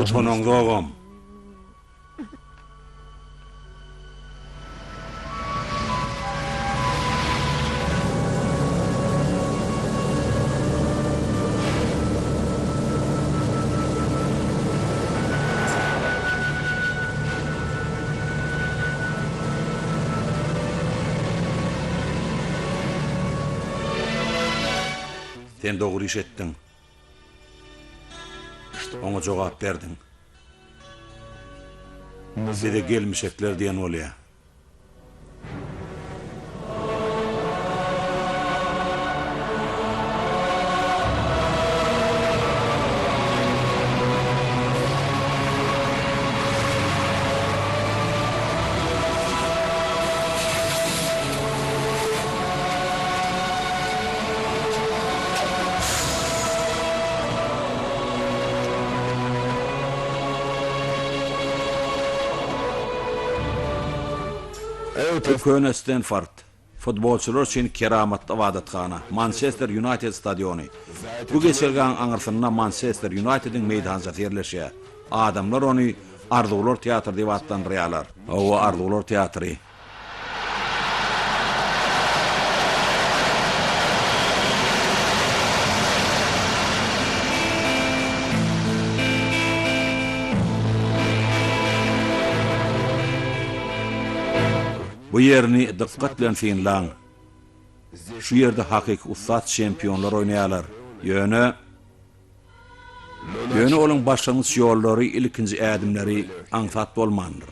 Speaker 1: Utanaňzogam. Sen dogry iş etdiň. Oňa jogap berdiň. Bize gelmişekler diýen bolýa. Bu köne Stenford, futbolçylar üçin keramatly ybadathana, Mançester Ýunaýted stadiony. Bu geçelgäniň aňyrsynda Mançester Ýunaýtediň meýdançasy ýerleşýär. Adamlar ony Arzuwlar teatry diýip atlandyrýarlar. Hawa, Arzuwlar teatry. Bu ýerini dykgat bilen synlaň. Şu ýerde hakyky ussat çempionlar oýnaýarlar. Ýöne. Ýöne olaň başlangyç ýollary, ilkinji ädimleri aňsat bolmandyr.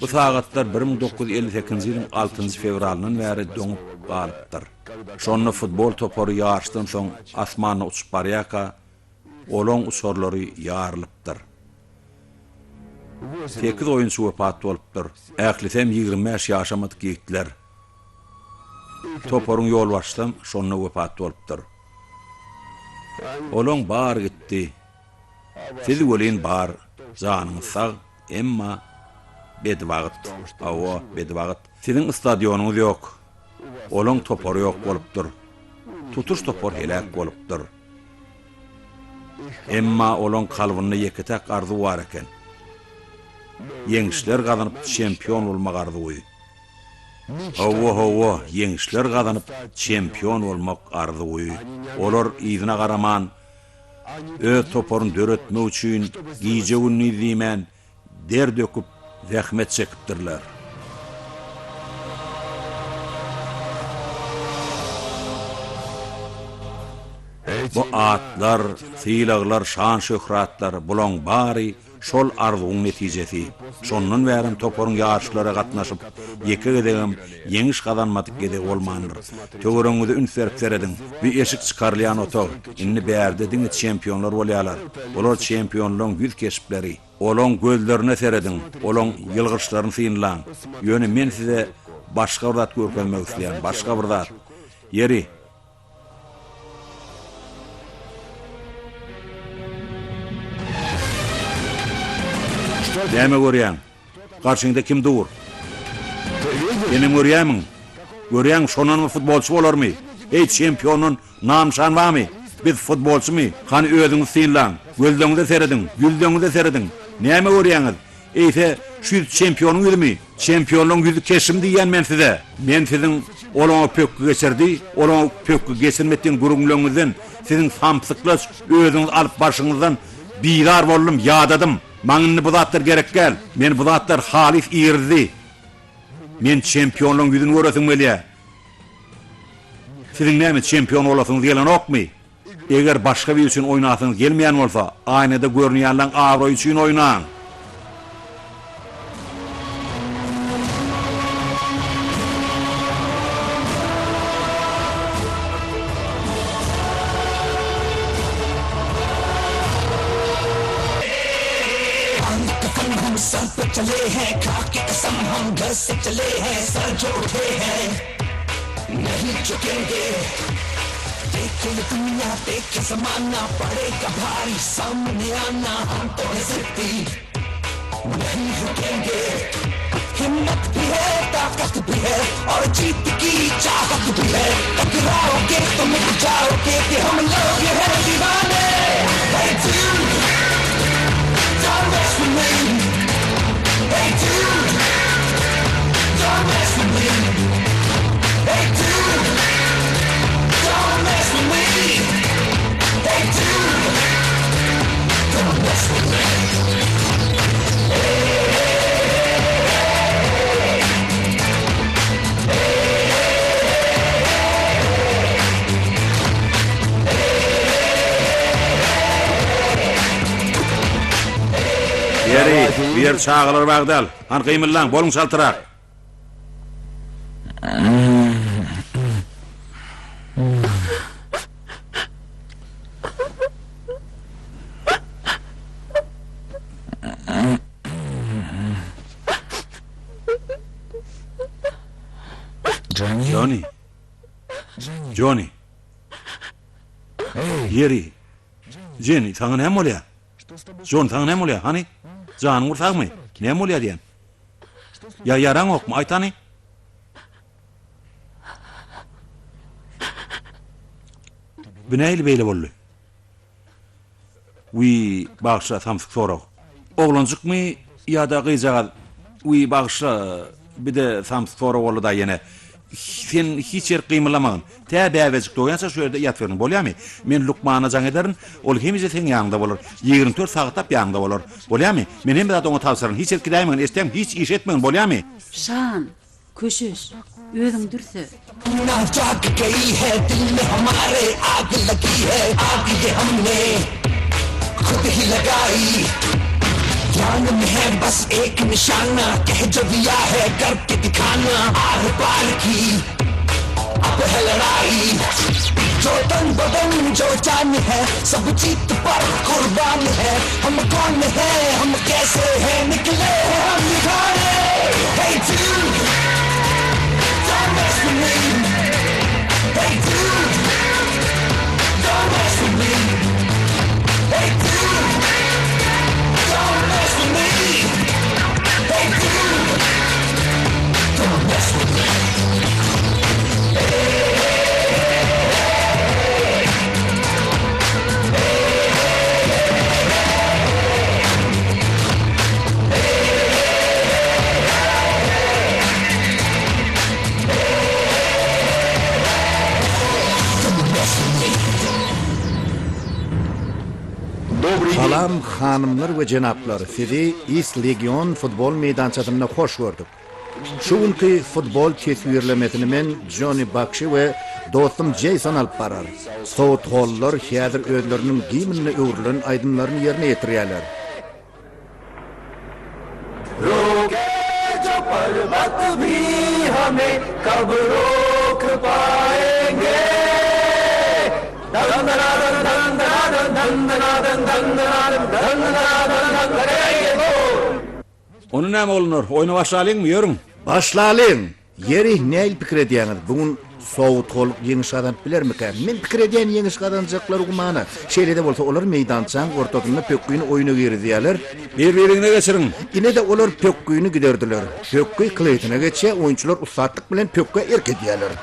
Speaker 1: Bu sagatlar 1958-nji ýylyň altynjy fewralyndan bäri doňup galypdyr. Şonda futbol topary ýaryşdan soň asmanda uçup barýarka, olaň uçarlary ýarylypdyr. Sekiz oýunçy wepat bolupdyr. Ählisem 25 ýaşamadyk ýigitler. Toparyň ýolbaşçysam şonda wepat bolupdyr. Olaň bary gitdi. Siz welin bar, janyňyz sag, emma bedibagt. Hawa, bedibagt. Siziň stadionyňyz ýok. Olaň topary ýok bolupdyr. Tutuş topar heläk bolupdyr. Emma olaň kalbynda ýeke-täk arzuw bar eken. Ýeňişler gazanyp çempion bolmak arzuwy. Hawa, hawa, ýeňişler gazanyp çempion bolmak arzuwy. Olar yzyna garaman, öz toparyny döretmek üçin gije-gündiz diýmän der döküp zähmet çekipdirler. Bu atlar, sylaglar, şan-şöhratlar, bulaň bary Şol arzuwyň netijesi. Şondan bärem toparyň ýaryşlara gatnaşyp, ýeke gezegem ýeňiş gazanmadyk gezegi bolmandyr. Töweregiňize üns berip serediň. Bu eşik çykarylýan otag. Indi bärde diňe çempionlar bolýarlar. Bular çempionlaryň ýüz keşpleri. Olaň gözlerine serediň, olaň ýylgyryşlaryny synlaň. Ýöne men size başga bir zat görkezmek isleýän, başga bir zat. Ýeri, Näme görýäň? Garşyňda kim dur? Senem görýämiň? Görýäňmi, şondan bir futbolçy bolarmy? Eý, çempiondan nam-nyşan barmy? Biz futbolçymy? Hany özüňizi synlaň. Gözleňize serediň, ýüzleňize serediň. Näme görýäňiz? Eýse, şu ýüz çempionyň ýüzümi? Çempionlaryň ýüzi keşim diýýän men size. Men siziň ol oňa pökgi geçirdi, ol oňa pökgi geçirmedi diýen gürrüňleriňizden, siziň samsyklaç özüňizi alyp barşyňyzdan bizar boldum, ýadadym. Maňa indi bu zatlar gerek däl. Meni bu zatlar halys irizdi. Men çempionlaryň ýüzüni göresim gelýär. Siziň näme, çempion bolasyňyz gelenokmy? Eger başga biri üçin oýnasyňyz gelmeýän bolsa, aýnada görünýänleň abraýy üçin oýnaň! Ýeri, bu ýer çagalar bagy däl. Hany gymyllaň, boluň çaltrak. Joni. Joni. Ýeri. Jeni, saňa näme bolýar? Jon, saňa näme bolýar? Hany? Janyň bir sagmy? Näme bolýar diýen? Ýa ýaraňokmy? Aýt hany. Bu nähili beýle boldy? Wiý, bagyşla, samsyk sorag. Oglanjykmy ýa-da gyzjagaz? Wiý, bagyşla, bir-de samsyk sorag boldy-da ýene. Sen hiç ýerik gymyldamagyn. Tä bäbejik dogýança şu ýerde ýatybergin, bolýamy? Men lukmana jaň ederin, ol hemişe seň ýanyňda bolar. 24 sagatlap ýanyňda bolar. Bolýamy? Men hemme zady oňa tabşyraryn. Hiç ýerik gidäýmegin, eşidýäňmi? Hiç iş etmegin, bolýamy?
Speaker 5: Şan! Köşeş, özüň dürse.
Speaker 2: Salam hanymlar we jenaplar sizi East Legion futbol meýdançasynda hoş gördük. Şu günki futbol teswirlemesini men Jonni Bakşi we dostum Jeýson alyp barar. Southollylar häzir özleriniň gimnine öwrülen aýdymlaryny ýerine ýetirýärler.
Speaker 1: Onda näme oglanlar, oýna başlalyňmy, ýörüň!
Speaker 2: Başlalyň! Ýeri, nähili pikir edýäňiz, bu gün Southoll ýeňiş gazanyp bilermikä? Men pikir edýän ýeňiş gazanjaklar gumana. Şeýle-de bolsa olar meýdançaň ortasynda pökgini oýuna girizýärler.
Speaker 1: Bir-biriňize geçiriň!
Speaker 2: Ine-de olar pökgini giderdiler. Pökgi Kleýtona geçýär, oýunçylar ussatlyk bilen pökgä erk edýärler.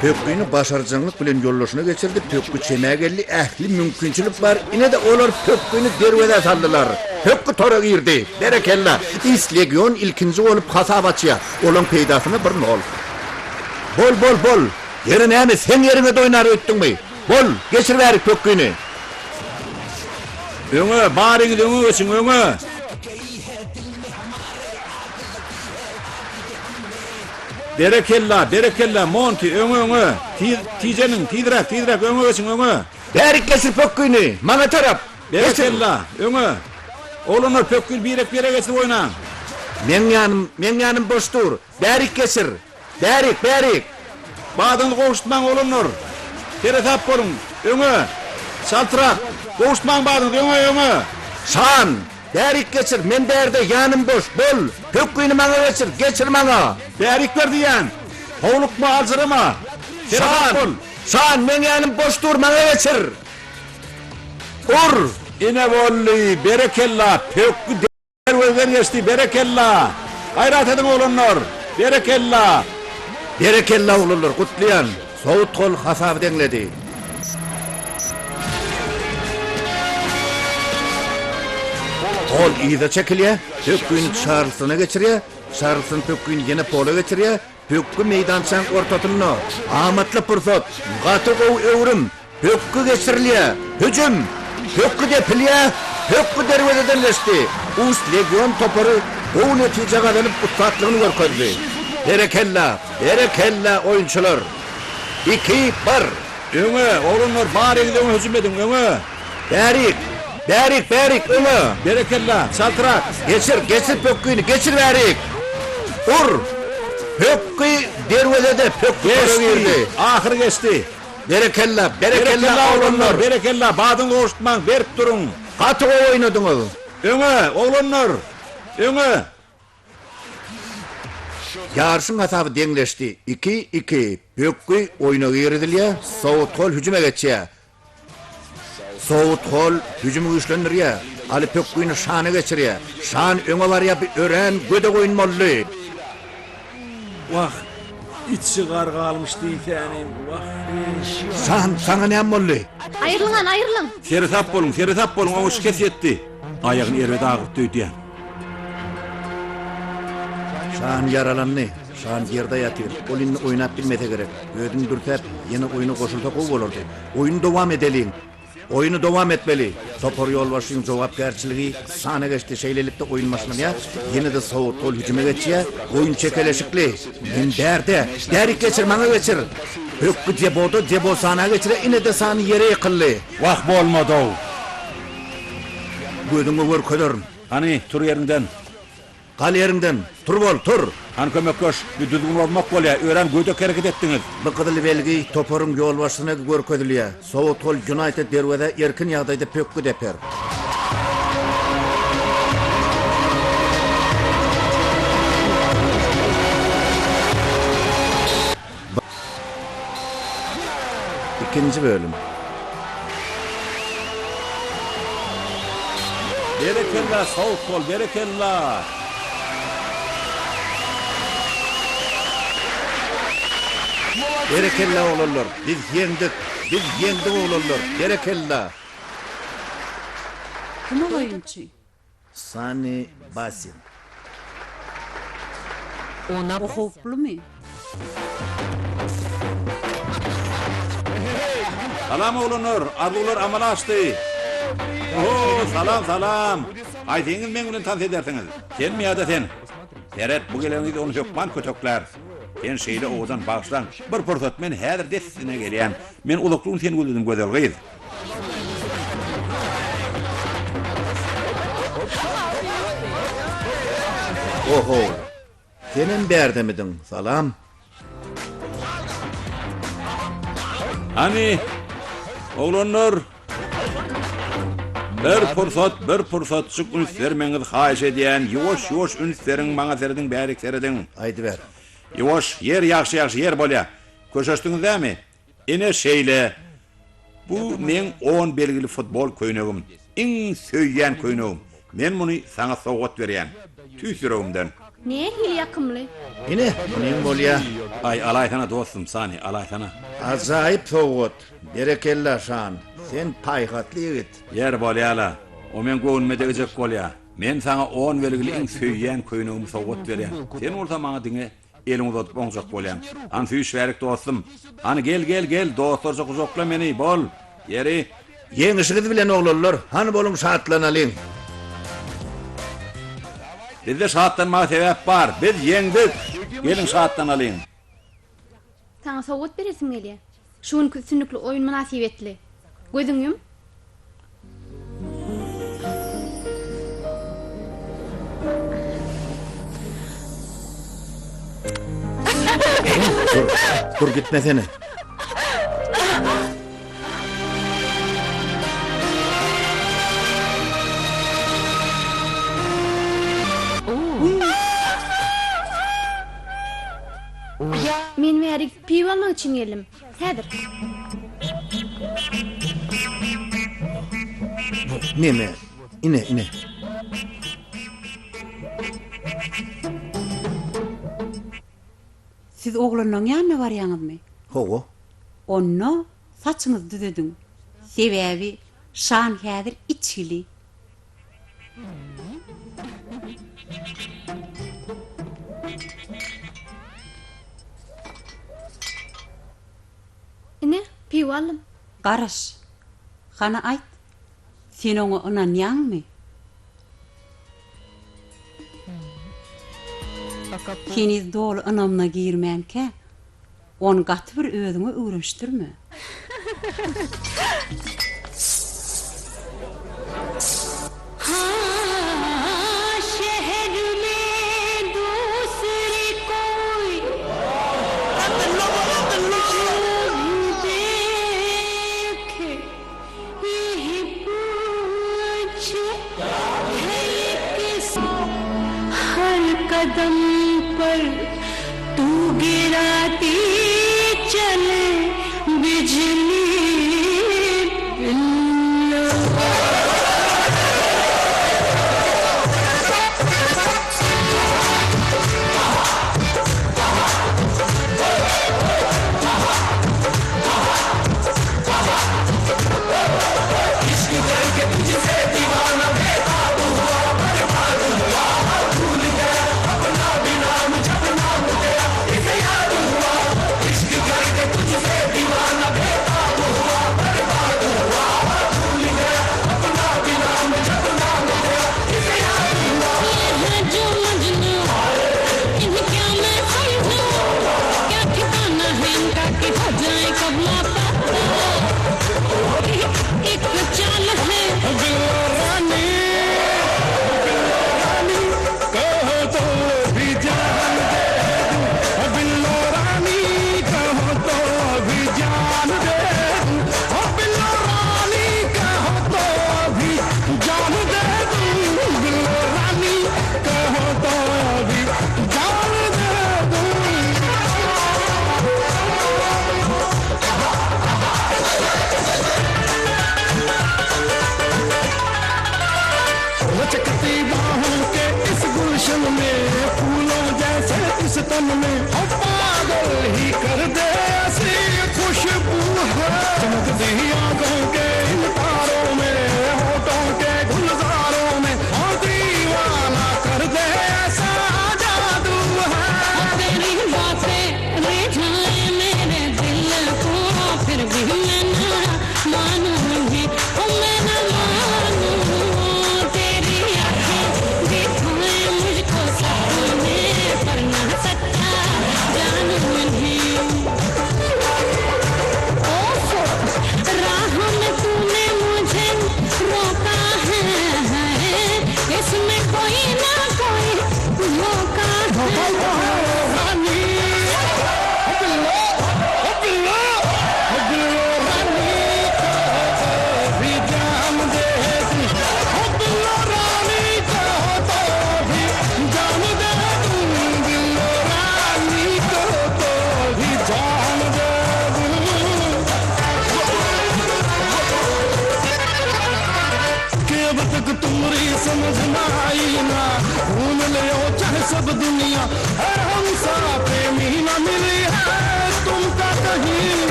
Speaker 2: Pökgini başarjaňlyk bilen ýoldaşyna geçirdi, pökgi çemä geldi, ähli mümkinçilik bar, ine-de olar pökgini derwezä saldylar. Pökgi tora girdi. Berekella! Ist Legion ilkinji bolup hasap açýar. Olaň peýdasyna bir nol. Bol, bol, bol! Ýeri näme, sen ýeriňe doýnar öýtdüňmi? Bol, geçir bärik pökgini!
Speaker 1: Öňe, baryňyz öňe geçiň, öňe! Berekella, berekella, Monti, öňe, öňe! Tiz, tijeniň, tizräk, tizräk, öňe geçiň, öňe!
Speaker 2: Bärik geçir pökgini, maňa tarap! Geçir!
Speaker 1: Berekella, öňe! Oglanlar, pökgini birek-birege geçirip oýnaň!
Speaker 2: Meň ýanym, meň ýanym boş dur! Bärik geçir! Bärik, bärik!
Speaker 1: Badyňyzy gowşutmaň, oglanlar! Seresap boluň! Öňe! Çaltrak! Gowşutmaň badyňyzy, öňe, öňe!
Speaker 2: Şan! Bärik geçir, men bärde, ýanym boş, bol! Pökgini maňa geçir, geçir maňa!
Speaker 1: Bärik ber diýýän! Howlukma, aljyrama! Seresap bol!
Speaker 2: Şan! Şan, meň ýanym boş dur, maňa geçir! Ur!
Speaker 1: Ine boldy, berekella, pökgi Derwezeden geçdi, berekella! Gaýrat ediň oglanlar! Berekella!
Speaker 2: Berekella oglanlar, gutlaýan! Sowut gol hasaby deňledi. Pol yza çekilýär, pökgini Çarlstona geçirýär, Çarlston pökgini ýene Pola geçirýär, pökgi meýdançaň ortasynda. Amatly pursat, gaty gowy öwrüm, Pökgi geçirilýär! Hüjüm! Pökgi depilýär! Pökgi derwezeden geçdi! Ust Legion topary gowy netije gazanyp ussatlygyny görkezdi. Berekella! Berekella oýunçylar! Iki, bir!
Speaker 1: Öňe, oglanlar, baryňyz öňe hüjüm ediň, öňe!
Speaker 2: Bärik! Bärik, bärik, öňe!
Speaker 1: Berekella, çaltrak!
Speaker 2: Geçir, geçir pökgini, geçir bärik! Ur! Pökgi derwezede, pökgi tora girdi.
Speaker 1: Geçdi! Ahyry geçdi!
Speaker 2: Berekella, berekella
Speaker 1: Berekella
Speaker 2: oglanlar!
Speaker 1: oglanlar, berekella, badyňyzy gowşutmaň, berk duruň!
Speaker 2: Gaty gowy oýnadyňyz!
Speaker 1: Öňe, oglanlar! Öňe!
Speaker 2: Ýaryşyň hasaby deňleşdi, iki, iki. Pökgi oýna girizilýär, Southol hüjüme geçýär. Southol hüjümi güýçlendirýär. Aly pökgini Şana geçirýär. Şan öňe barýar, bu örän gödek oýun boldy.
Speaker 1: Wah, içi gar galmyş diýsänim, wah-eý.
Speaker 2: Şan, saňa näme boldy?
Speaker 4: Aýrylyň han, aýrylyň!
Speaker 1: Seresap boluň, seresap boluň, oňa şikes ýetdi. Aýagyny erbet agyrtdy öýdýän.
Speaker 2: Şan ýaralandy. Şan ýerde ýatyr. Ol indi oýnap bilmese gerek. Özüni dürsäp, ýene oýna goşulsa gowy bolardy. Oýny dowam edeliň. Oýny dowam etmeli. Topar ýolbaşçynyň jogapkärçiligi Sana geçdi. Şeýlelikde oýun başlanýar. Ýene-de Soutgol hüjüme geçýär. Oýun çekeleşikli. Men bärde. Bärik geçir, maňa geçir. Pökgi Deboda, Debo Sana geçirýär. Ine-de Sany ýere ýykyldy.
Speaker 1: Wah, bolmad-ow.
Speaker 2: Gözüňe görkezerin.
Speaker 1: Hany, tur ýeriňden.
Speaker 2: Gal ýeriňden! Tur bol, tur!
Speaker 1: Hany kömekleş, bir düzgün bozmak bolýar, örän gödek hereket etdiňiz.
Speaker 2: Bu gyzyl belgi toparyň ýolbaşçysyna görkezilýär. Southall Ýunaýted derwezä erkin ýagdaýda pökgi deper. Ikinji bölüm.
Speaker 1: Berekella Southall berekella.
Speaker 2: Berekella oglanlar biz ýeňdik biz ýeňdik oglanlar berekella.
Speaker 5: Kim ol oýunçy?
Speaker 2: Sany Basin.
Speaker 5: O howplumy?
Speaker 1: Salam oglanlar, arzuwlar amala aşdy. Oho, salam, salam. Haýsyňyz meň bilen tans edersiňiz? Senmi ýa-da sen? Seret, bu gelen gyz ony hökman köteklär. Sen şeýle owadan, bagyşlaň. Bir pursat, men häzir dessine gelýän. Men uzakly gün seni gözledim, gözel gyz.
Speaker 2: Oho! Senem bärdemidiň? Salam!
Speaker 1: Hany, oglanlar! Bir pursat, bir pursatjyk üns bermegiňizi haýyş edýän. Ýuwaş-ýuwaş üns beriň, maňa serediň, bärik serediň.
Speaker 2: Aýdyber.
Speaker 1: Ýuwaş, ýer ýagşy-ýagşy, ýer bolýa. Köşeşdiňiz dämi? Ine şeýle. Bu meň on belgili futbol köýnegim. Iň söýýän köýnegim. Men muny saňa sowgat berýän. Tüýs ýüregimden.
Speaker 4: Nähili ýakymly.
Speaker 2: Ine, munyň bolýa.
Speaker 1: Aý, alaýsana dostum, Sani, alaýsana.
Speaker 2: Ajaýyp sowgat. Berekella, Şan. Sen paýhasly ýigit.
Speaker 1: Ýer, bolýa-la. O meň göwnüme degjek bolýa. Men saňa on belgili iň söýýän köýnegimi sowgat berýän. Sen bolsa maňa diňe Eliňi uzadyp oňjak bolýaň. Hany süýş bärik dostum. Hany gel gel gel dostlarça gujakla meni bol. Ýeri.
Speaker 2: Ýeňişiňiz bilen oglanlar, hany boluň şatlanalyň.
Speaker 1: Bizde şatlanmaga sebäp bar. Biz ýeňdik. Geliň şatlanalyň.
Speaker 4: Saňa sowgat beresim gelýär. Şu günki üstünlikli oýun mynasybetli. Gözüňi ýum.
Speaker 2: Dur, dur gitmesene.
Speaker 4: Men bärik piwo almak üçin geldim. Häzir.
Speaker 2: Bu neme? Ine, ine.
Speaker 5: Siz oglanlaň ýanyna barýaňyzmy?
Speaker 2: Hawa.
Speaker 5: Onda saçyňyzy düzediň. Sebäbi Şan häzir içgili.
Speaker 4: Ine, piwo aldym.
Speaker 5: Garaş. Hany aýt, sen oňa ynanýaňmy? Heniz doly ynamyna girmänkä, Ony gaty bir özüňe öwrenişdirme.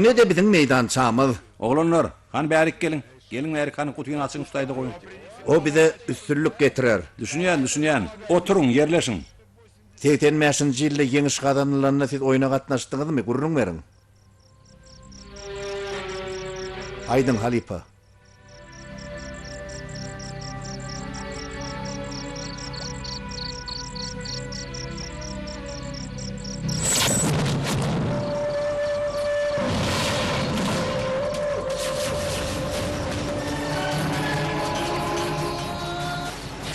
Speaker 2: Ine-de biziň meýdançamyz.
Speaker 1: Oglanlar, hany bärik geliň. Geliň bärik, hany gutyny açyň şu taýda goýuň.
Speaker 2: O bize üstünlik getirer.
Speaker 1: Düşünýän, düşünýän. Oturyň, ýerleşiň.
Speaker 2: 85-nji ýylda ýeňiş gazanylanda siz oýna gatnaşdyňyzmy? Gürrüň beriň. Aýdyň, halypa.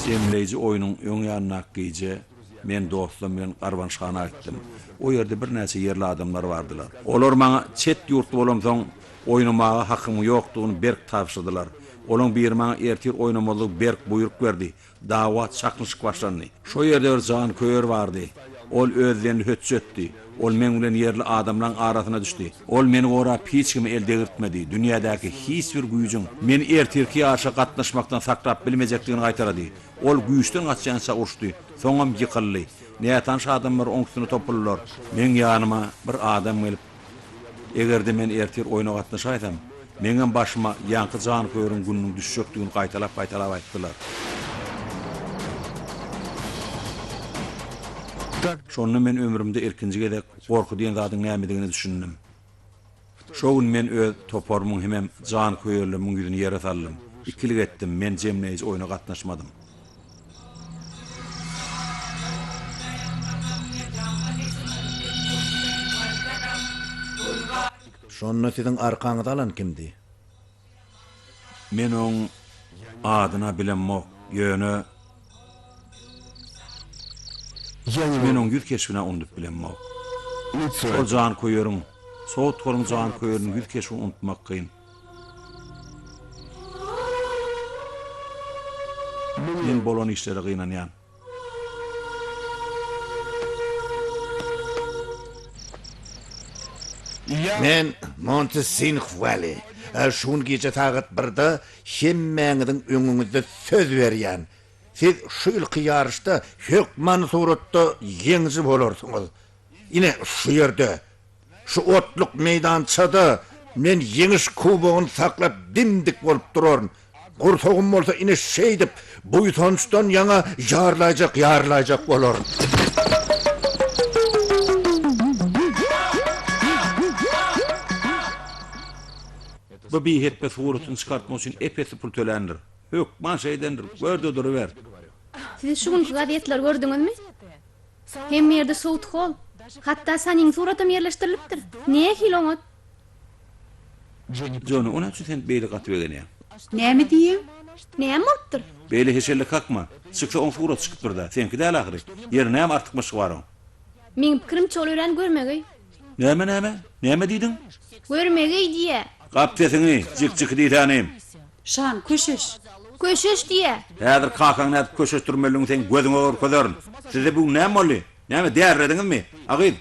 Speaker 1: Jemleýji oýnuň öň ýanyndaky gije men dostlarym bilen garbanyşhana gitdim. O ýerde birnäçe ýerli adamlar bardylar. Olar maňa çet ýurtly bolamsoň, oýnamaga hakymyň ýokdugyny berk tabşyrdylar. Olaň biri maňa ertir oýnamazlygy berk buýruk berdi. Dawa, çaknyşyk başlandy. Şo ýerde bir janköýer bardy. Ol özdiýenli hötjetdi. Ol meň bilen ýerli adamlaň arasyna düşdi. Ol meni gorap hiç kime el degirtmedi. Dünýädäki hiç bir güýjüň meni ertirki ýaryşa gatnaşmakdan saklap bilmejekdigini gaýtalady. Ol güýçden gaçýança uruşdy. Soňam ýykyldy. Nätanyş adamlar oň üstüne topuldylar. Meň ýanyma bir adam gelip, Eger-de men ertir oýna gatnaşaýsam, meňem başyma ýaňky janköýeriň gününiň düşjekdigini gaýtalap-gaýtalap aýtdylar. Şonda men ömrümde ilkinji gezek gorky diýen zadyň nämedigine düşündim. Şo gün men öz toparymyň hemem janköýerlerimiň ýüzüni ýere saldym. Ikilik etdim, men jemleýji oýna gatnaşmadym.
Speaker 2: Şonda siziň arkaňyzy alan kimdi?
Speaker 1: Men oň adyna bilemok, ýöne men oň ýüz keşbinä unudyp bilemok. Şol janköýeriň, Sowutgolyň janköýeriniň ýüz keşbini unutmak kyn. Men bolan işlere gynanýan.
Speaker 2: Men Monte Sinhweli. Şu gün gije sagat birde hemmäňiziň öňüňizde söz berýän. Siz şu ýylky ýaryşda hökmany suratda ýeňiji bolarsyňyz. Ine, şu ýerde, şu otluk meýdançada men ýeňiş kubogyny saklap dim-dik bolup duraryn. Gursagym bolsa ine şeýdip, buýsançdan ýaňa ýarylaýjak, ýarylaýjak bolar.
Speaker 1: Bu bihepbe suratyny çykartmak üçin ep-esli pul töländir. Hökman şeýdendir, gör-de duruber.
Speaker 4: Siz şu günki gazetleri gördüňizmi? Hemme ýerde Sout-Holl. Hatda Saniň suratam ýerleşdirilipdir. Nähili oňat!
Speaker 1: Jony, o näme üçin sen beýle gaty begenýäň?
Speaker 5: Näme diýýäň?
Speaker 4: Näme bolupdyr?
Speaker 1: Beýle heşelle kakma. Çyksa oň suraty çykypdyr-da. Seňki däl ahyry. Ýeri näme artykmaçlygy bar oň?
Speaker 4: Meň pikirimçe ol örän görmegeý.
Speaker 1: Näme näme? Näme diýdiň?
Speaker 4: Görmegeý diýýä.
Speaker 1: Gap sesiňi, jik-jiki diýsänim.
Speaker 5: Şan, köşeş.
Speaker 4: Köşeş diýýä.
Speaker 1: Häzir kakaňy nädip köşeşdirmelidigini seň gözüňe görkezerin. Size bu gün näme boldy? Näme, därrediňizmi? A gyz,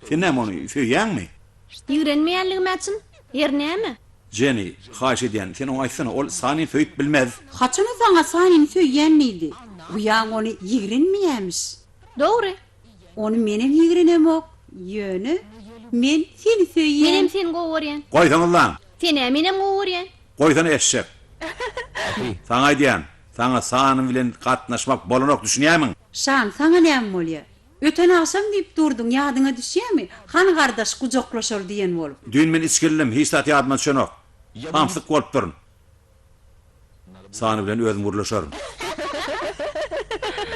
Speaker 1: sen näme ony söýýäňmi?
Speaker 4: Ýigrenmeýänligim-ä çyn. Ýeri näme?
Speaker 1: Jenni, haýyş edýän, sen oňa aýtsana, ol Sanini söýüp bilmez.
Speaker 5: Haçan o saňa Sanini söýýän diýdi? Uýaň ony ýigrenmeýämiş.
Speaker 4: Dogry.
Speaker 5: Ony menem ýigrenemok, ýöne men seni söýýän.
Speaker 4: Menem seni gowy görýän.
Speaker 1: Goýsaňyzlaň!
Speaker 4: Sen-ä menem gowy görýän.
Speaker 1: Goýsana eşek. Saňa aýdýan, saňa Sanin bilen gatnaşmak bolanok, düşünýämiň?
Speaker 5: Şan, saňa näme bolýa? Öten agşam diýip durduň, ýadyňa düşýämi? Hany gardaş, gujaklaşaly diýen bolup.
Speaker 1: Düýn men içgilidim, hiç zat ýadyma düşenok. Samsyk bolupdyryn. Sany bilen özüm gürleşerin.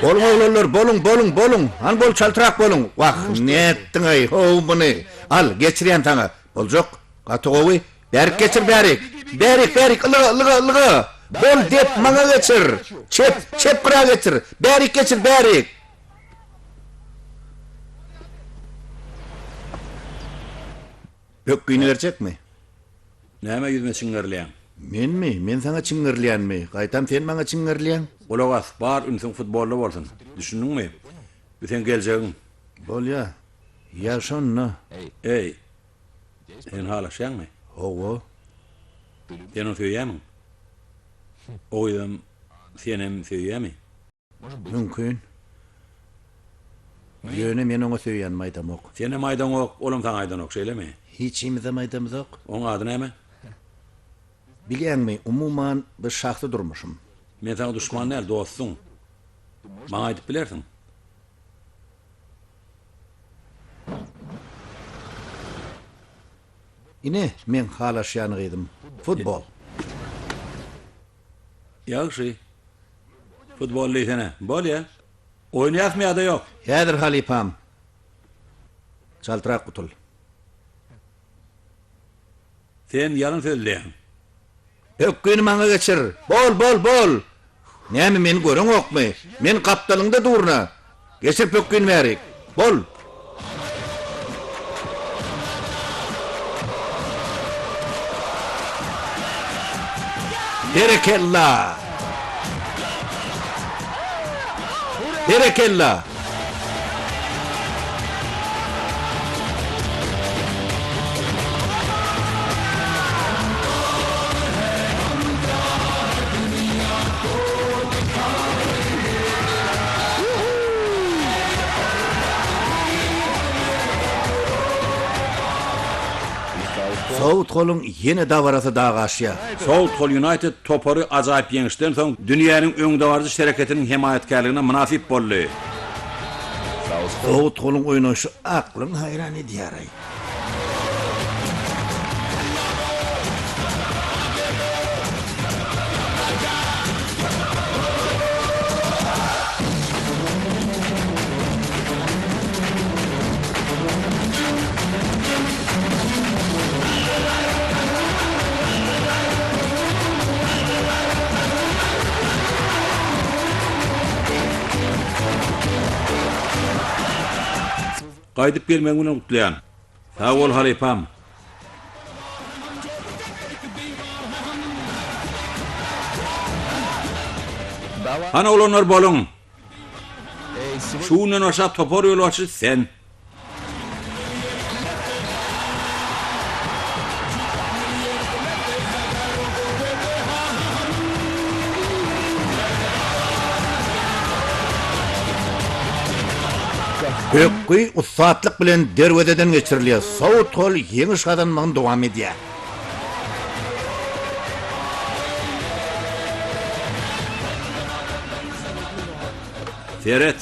Speaker 2: Boluň oglanlar, boluň, boluň, boluň! Hany bol, çaltrak boluň! Wah, nätdiň-aý, how muny? Al, geçirýän saňa. Boljak. Gaty gowy. Bärik geçir, bärik! Bärik, bärik, ylga, ylga, ylga! Bol, dep, maňa geçir! Çep, çep gyra geçir! Bärik geçir, bärik! Pökgini berjekmi?
Speaker 1: Nämä ýüzüme çiňňerilýäň?
Speaker 2: Menmi? Men saňa çiňňerilýänmi? Gaýtam sen maňa çiňňerilýäň.
Speaker 1: Gulak as, bar ünsüň futbolda bolsun. Düşündiňmi? Bu seň geljegiň.
Speaker 2: Bolýa. Ýagşy onda.
Speaker 1: Eý, sen halaşýaňmy?
Speaker 2: Hawa.
Speaker 1: Sen ony söýýämiň? O gyzam senem söýýämi?
Speaker 2: Mümkin. Ýöne men oňa söýýänimi aýdamok.
Speaker 1: Senem aýdaňok, olam saňa aýdanok, şeýlemi?
Speaker 2: Hiçimizem aýdamyzok.
Speaker 1: Oň ady näme?
Speaker 2: Bilýäňmi, umuman, bu şahsy durmuşym.
Speaker 1: Men saňa duşman däl, dostuň. Maňa aýdyp bilersiň.
Speaker 2: Ine, meň halaşýan gyzym. Futbol.
Speaker 1: Ýagşy. Futbol diýsene. Bolýa. Oýnaýasmy ýa-da ýok?
Speaker 2: Häzir halypam. Çaltrak gutul.
Speaker 1: Sen ýalan sözleýäň.
Speaker 2: Pökgini maňa geçir. Bol, bol, bol! Näme, meni göreňokmy? Men gapdalyňda durun-a. Geçir pökgini bärik. Bol! Berekella! Berekella! Southolyň ýene dabarasy daga aşýar.
Speaker 1: Southall Ýunaýted topary ajaýyp ýeňişden soň dünýäniň öňdebaryjy şereketiniň hemaýatkärligine mynasyp boldy.
Speaker 2: Southolyň oýnaýşy aklyňy haýran edýär-aý.
Speaker 1: Gaýdyp gelmegiň bilen gutlaýan. Sag bol halypam. Hany oglanlar boluň. Şu günden başlap topar ýolbaşçysy sen.
Speaker 2: Pökgi ussatlyk bilen derwezeden geçirilýär. Southall ýeňiş gazanmagyny dowam edýär.
Speaker 1: Seret!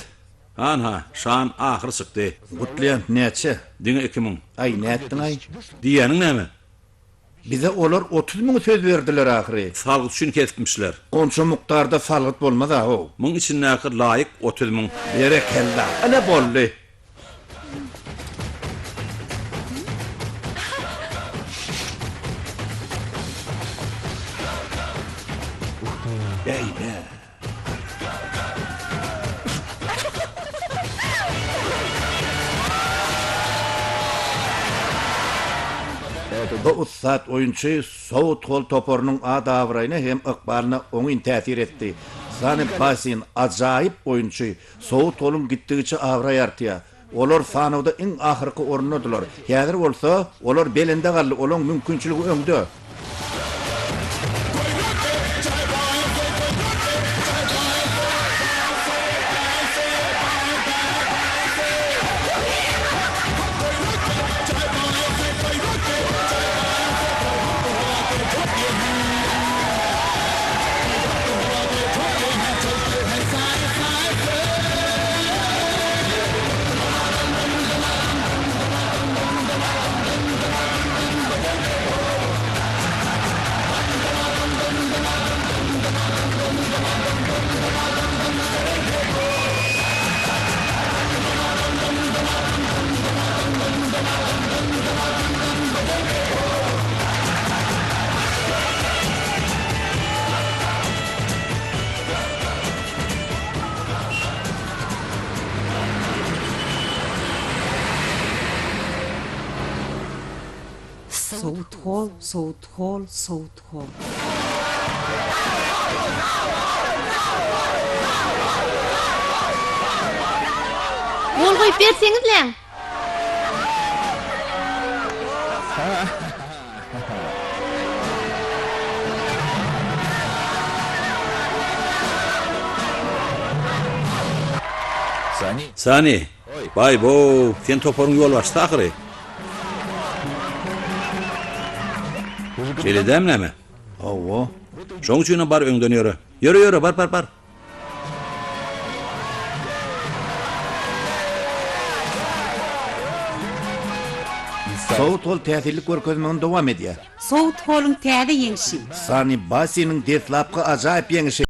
Speaker 1: Hanha, Şan ahyr çykdy.
Speaker 2: Gutlaýan, näçe?
Speaker 1: Diňe 2000.
Speaker 2: Aý, nätdiň-aý?
Speaker 1: Diýýäniň näme?
Speaker 2: Bize olar 30 müňi söz berdiler ahyry.
Speaker 1: Salgyt üçin kesipmişler.
Speaker 2: Onça mukdarda salgyt bolmaz-a-how.
Speaker 1: Muň içindäki laýyk 30 müň.
Speaker 2: Berekella! Ine boldy. Beýle. Bu ussat oýunçy Southall toparynyň at-abraýyna hem ykbalyna oňyn täsir etdi. Sani Basin ajaýyp oýunçy. Southallyň gitdigiçe abraýy artýar. Olar sanawda iň ahyrky orundadylar. Häzir bolsa, olar belende galdy, olaň mümkinçiligi öňde.
Speaker 5: Southall, Southall, Southall.
Speaker 4: Gol goýup berseňizläň.
Speaker 1: Sani, baý-bow, sen toparyň ýolbaşçysy ahyry. Şeýle dälmi näme?
Speaker 2: Hawa.
Speaker 1: Şoň üçinem bar öňden ýöre. Ýöre, ýöre, bar, bar, bar.
Speaker 2: Southall täsinlik görkezmegini dowam edýär.
Speaker 5: Southallyň täze ýeňşi.
Speaker 2: Sani Basiniň deslapky ajaýyp ýeňşi.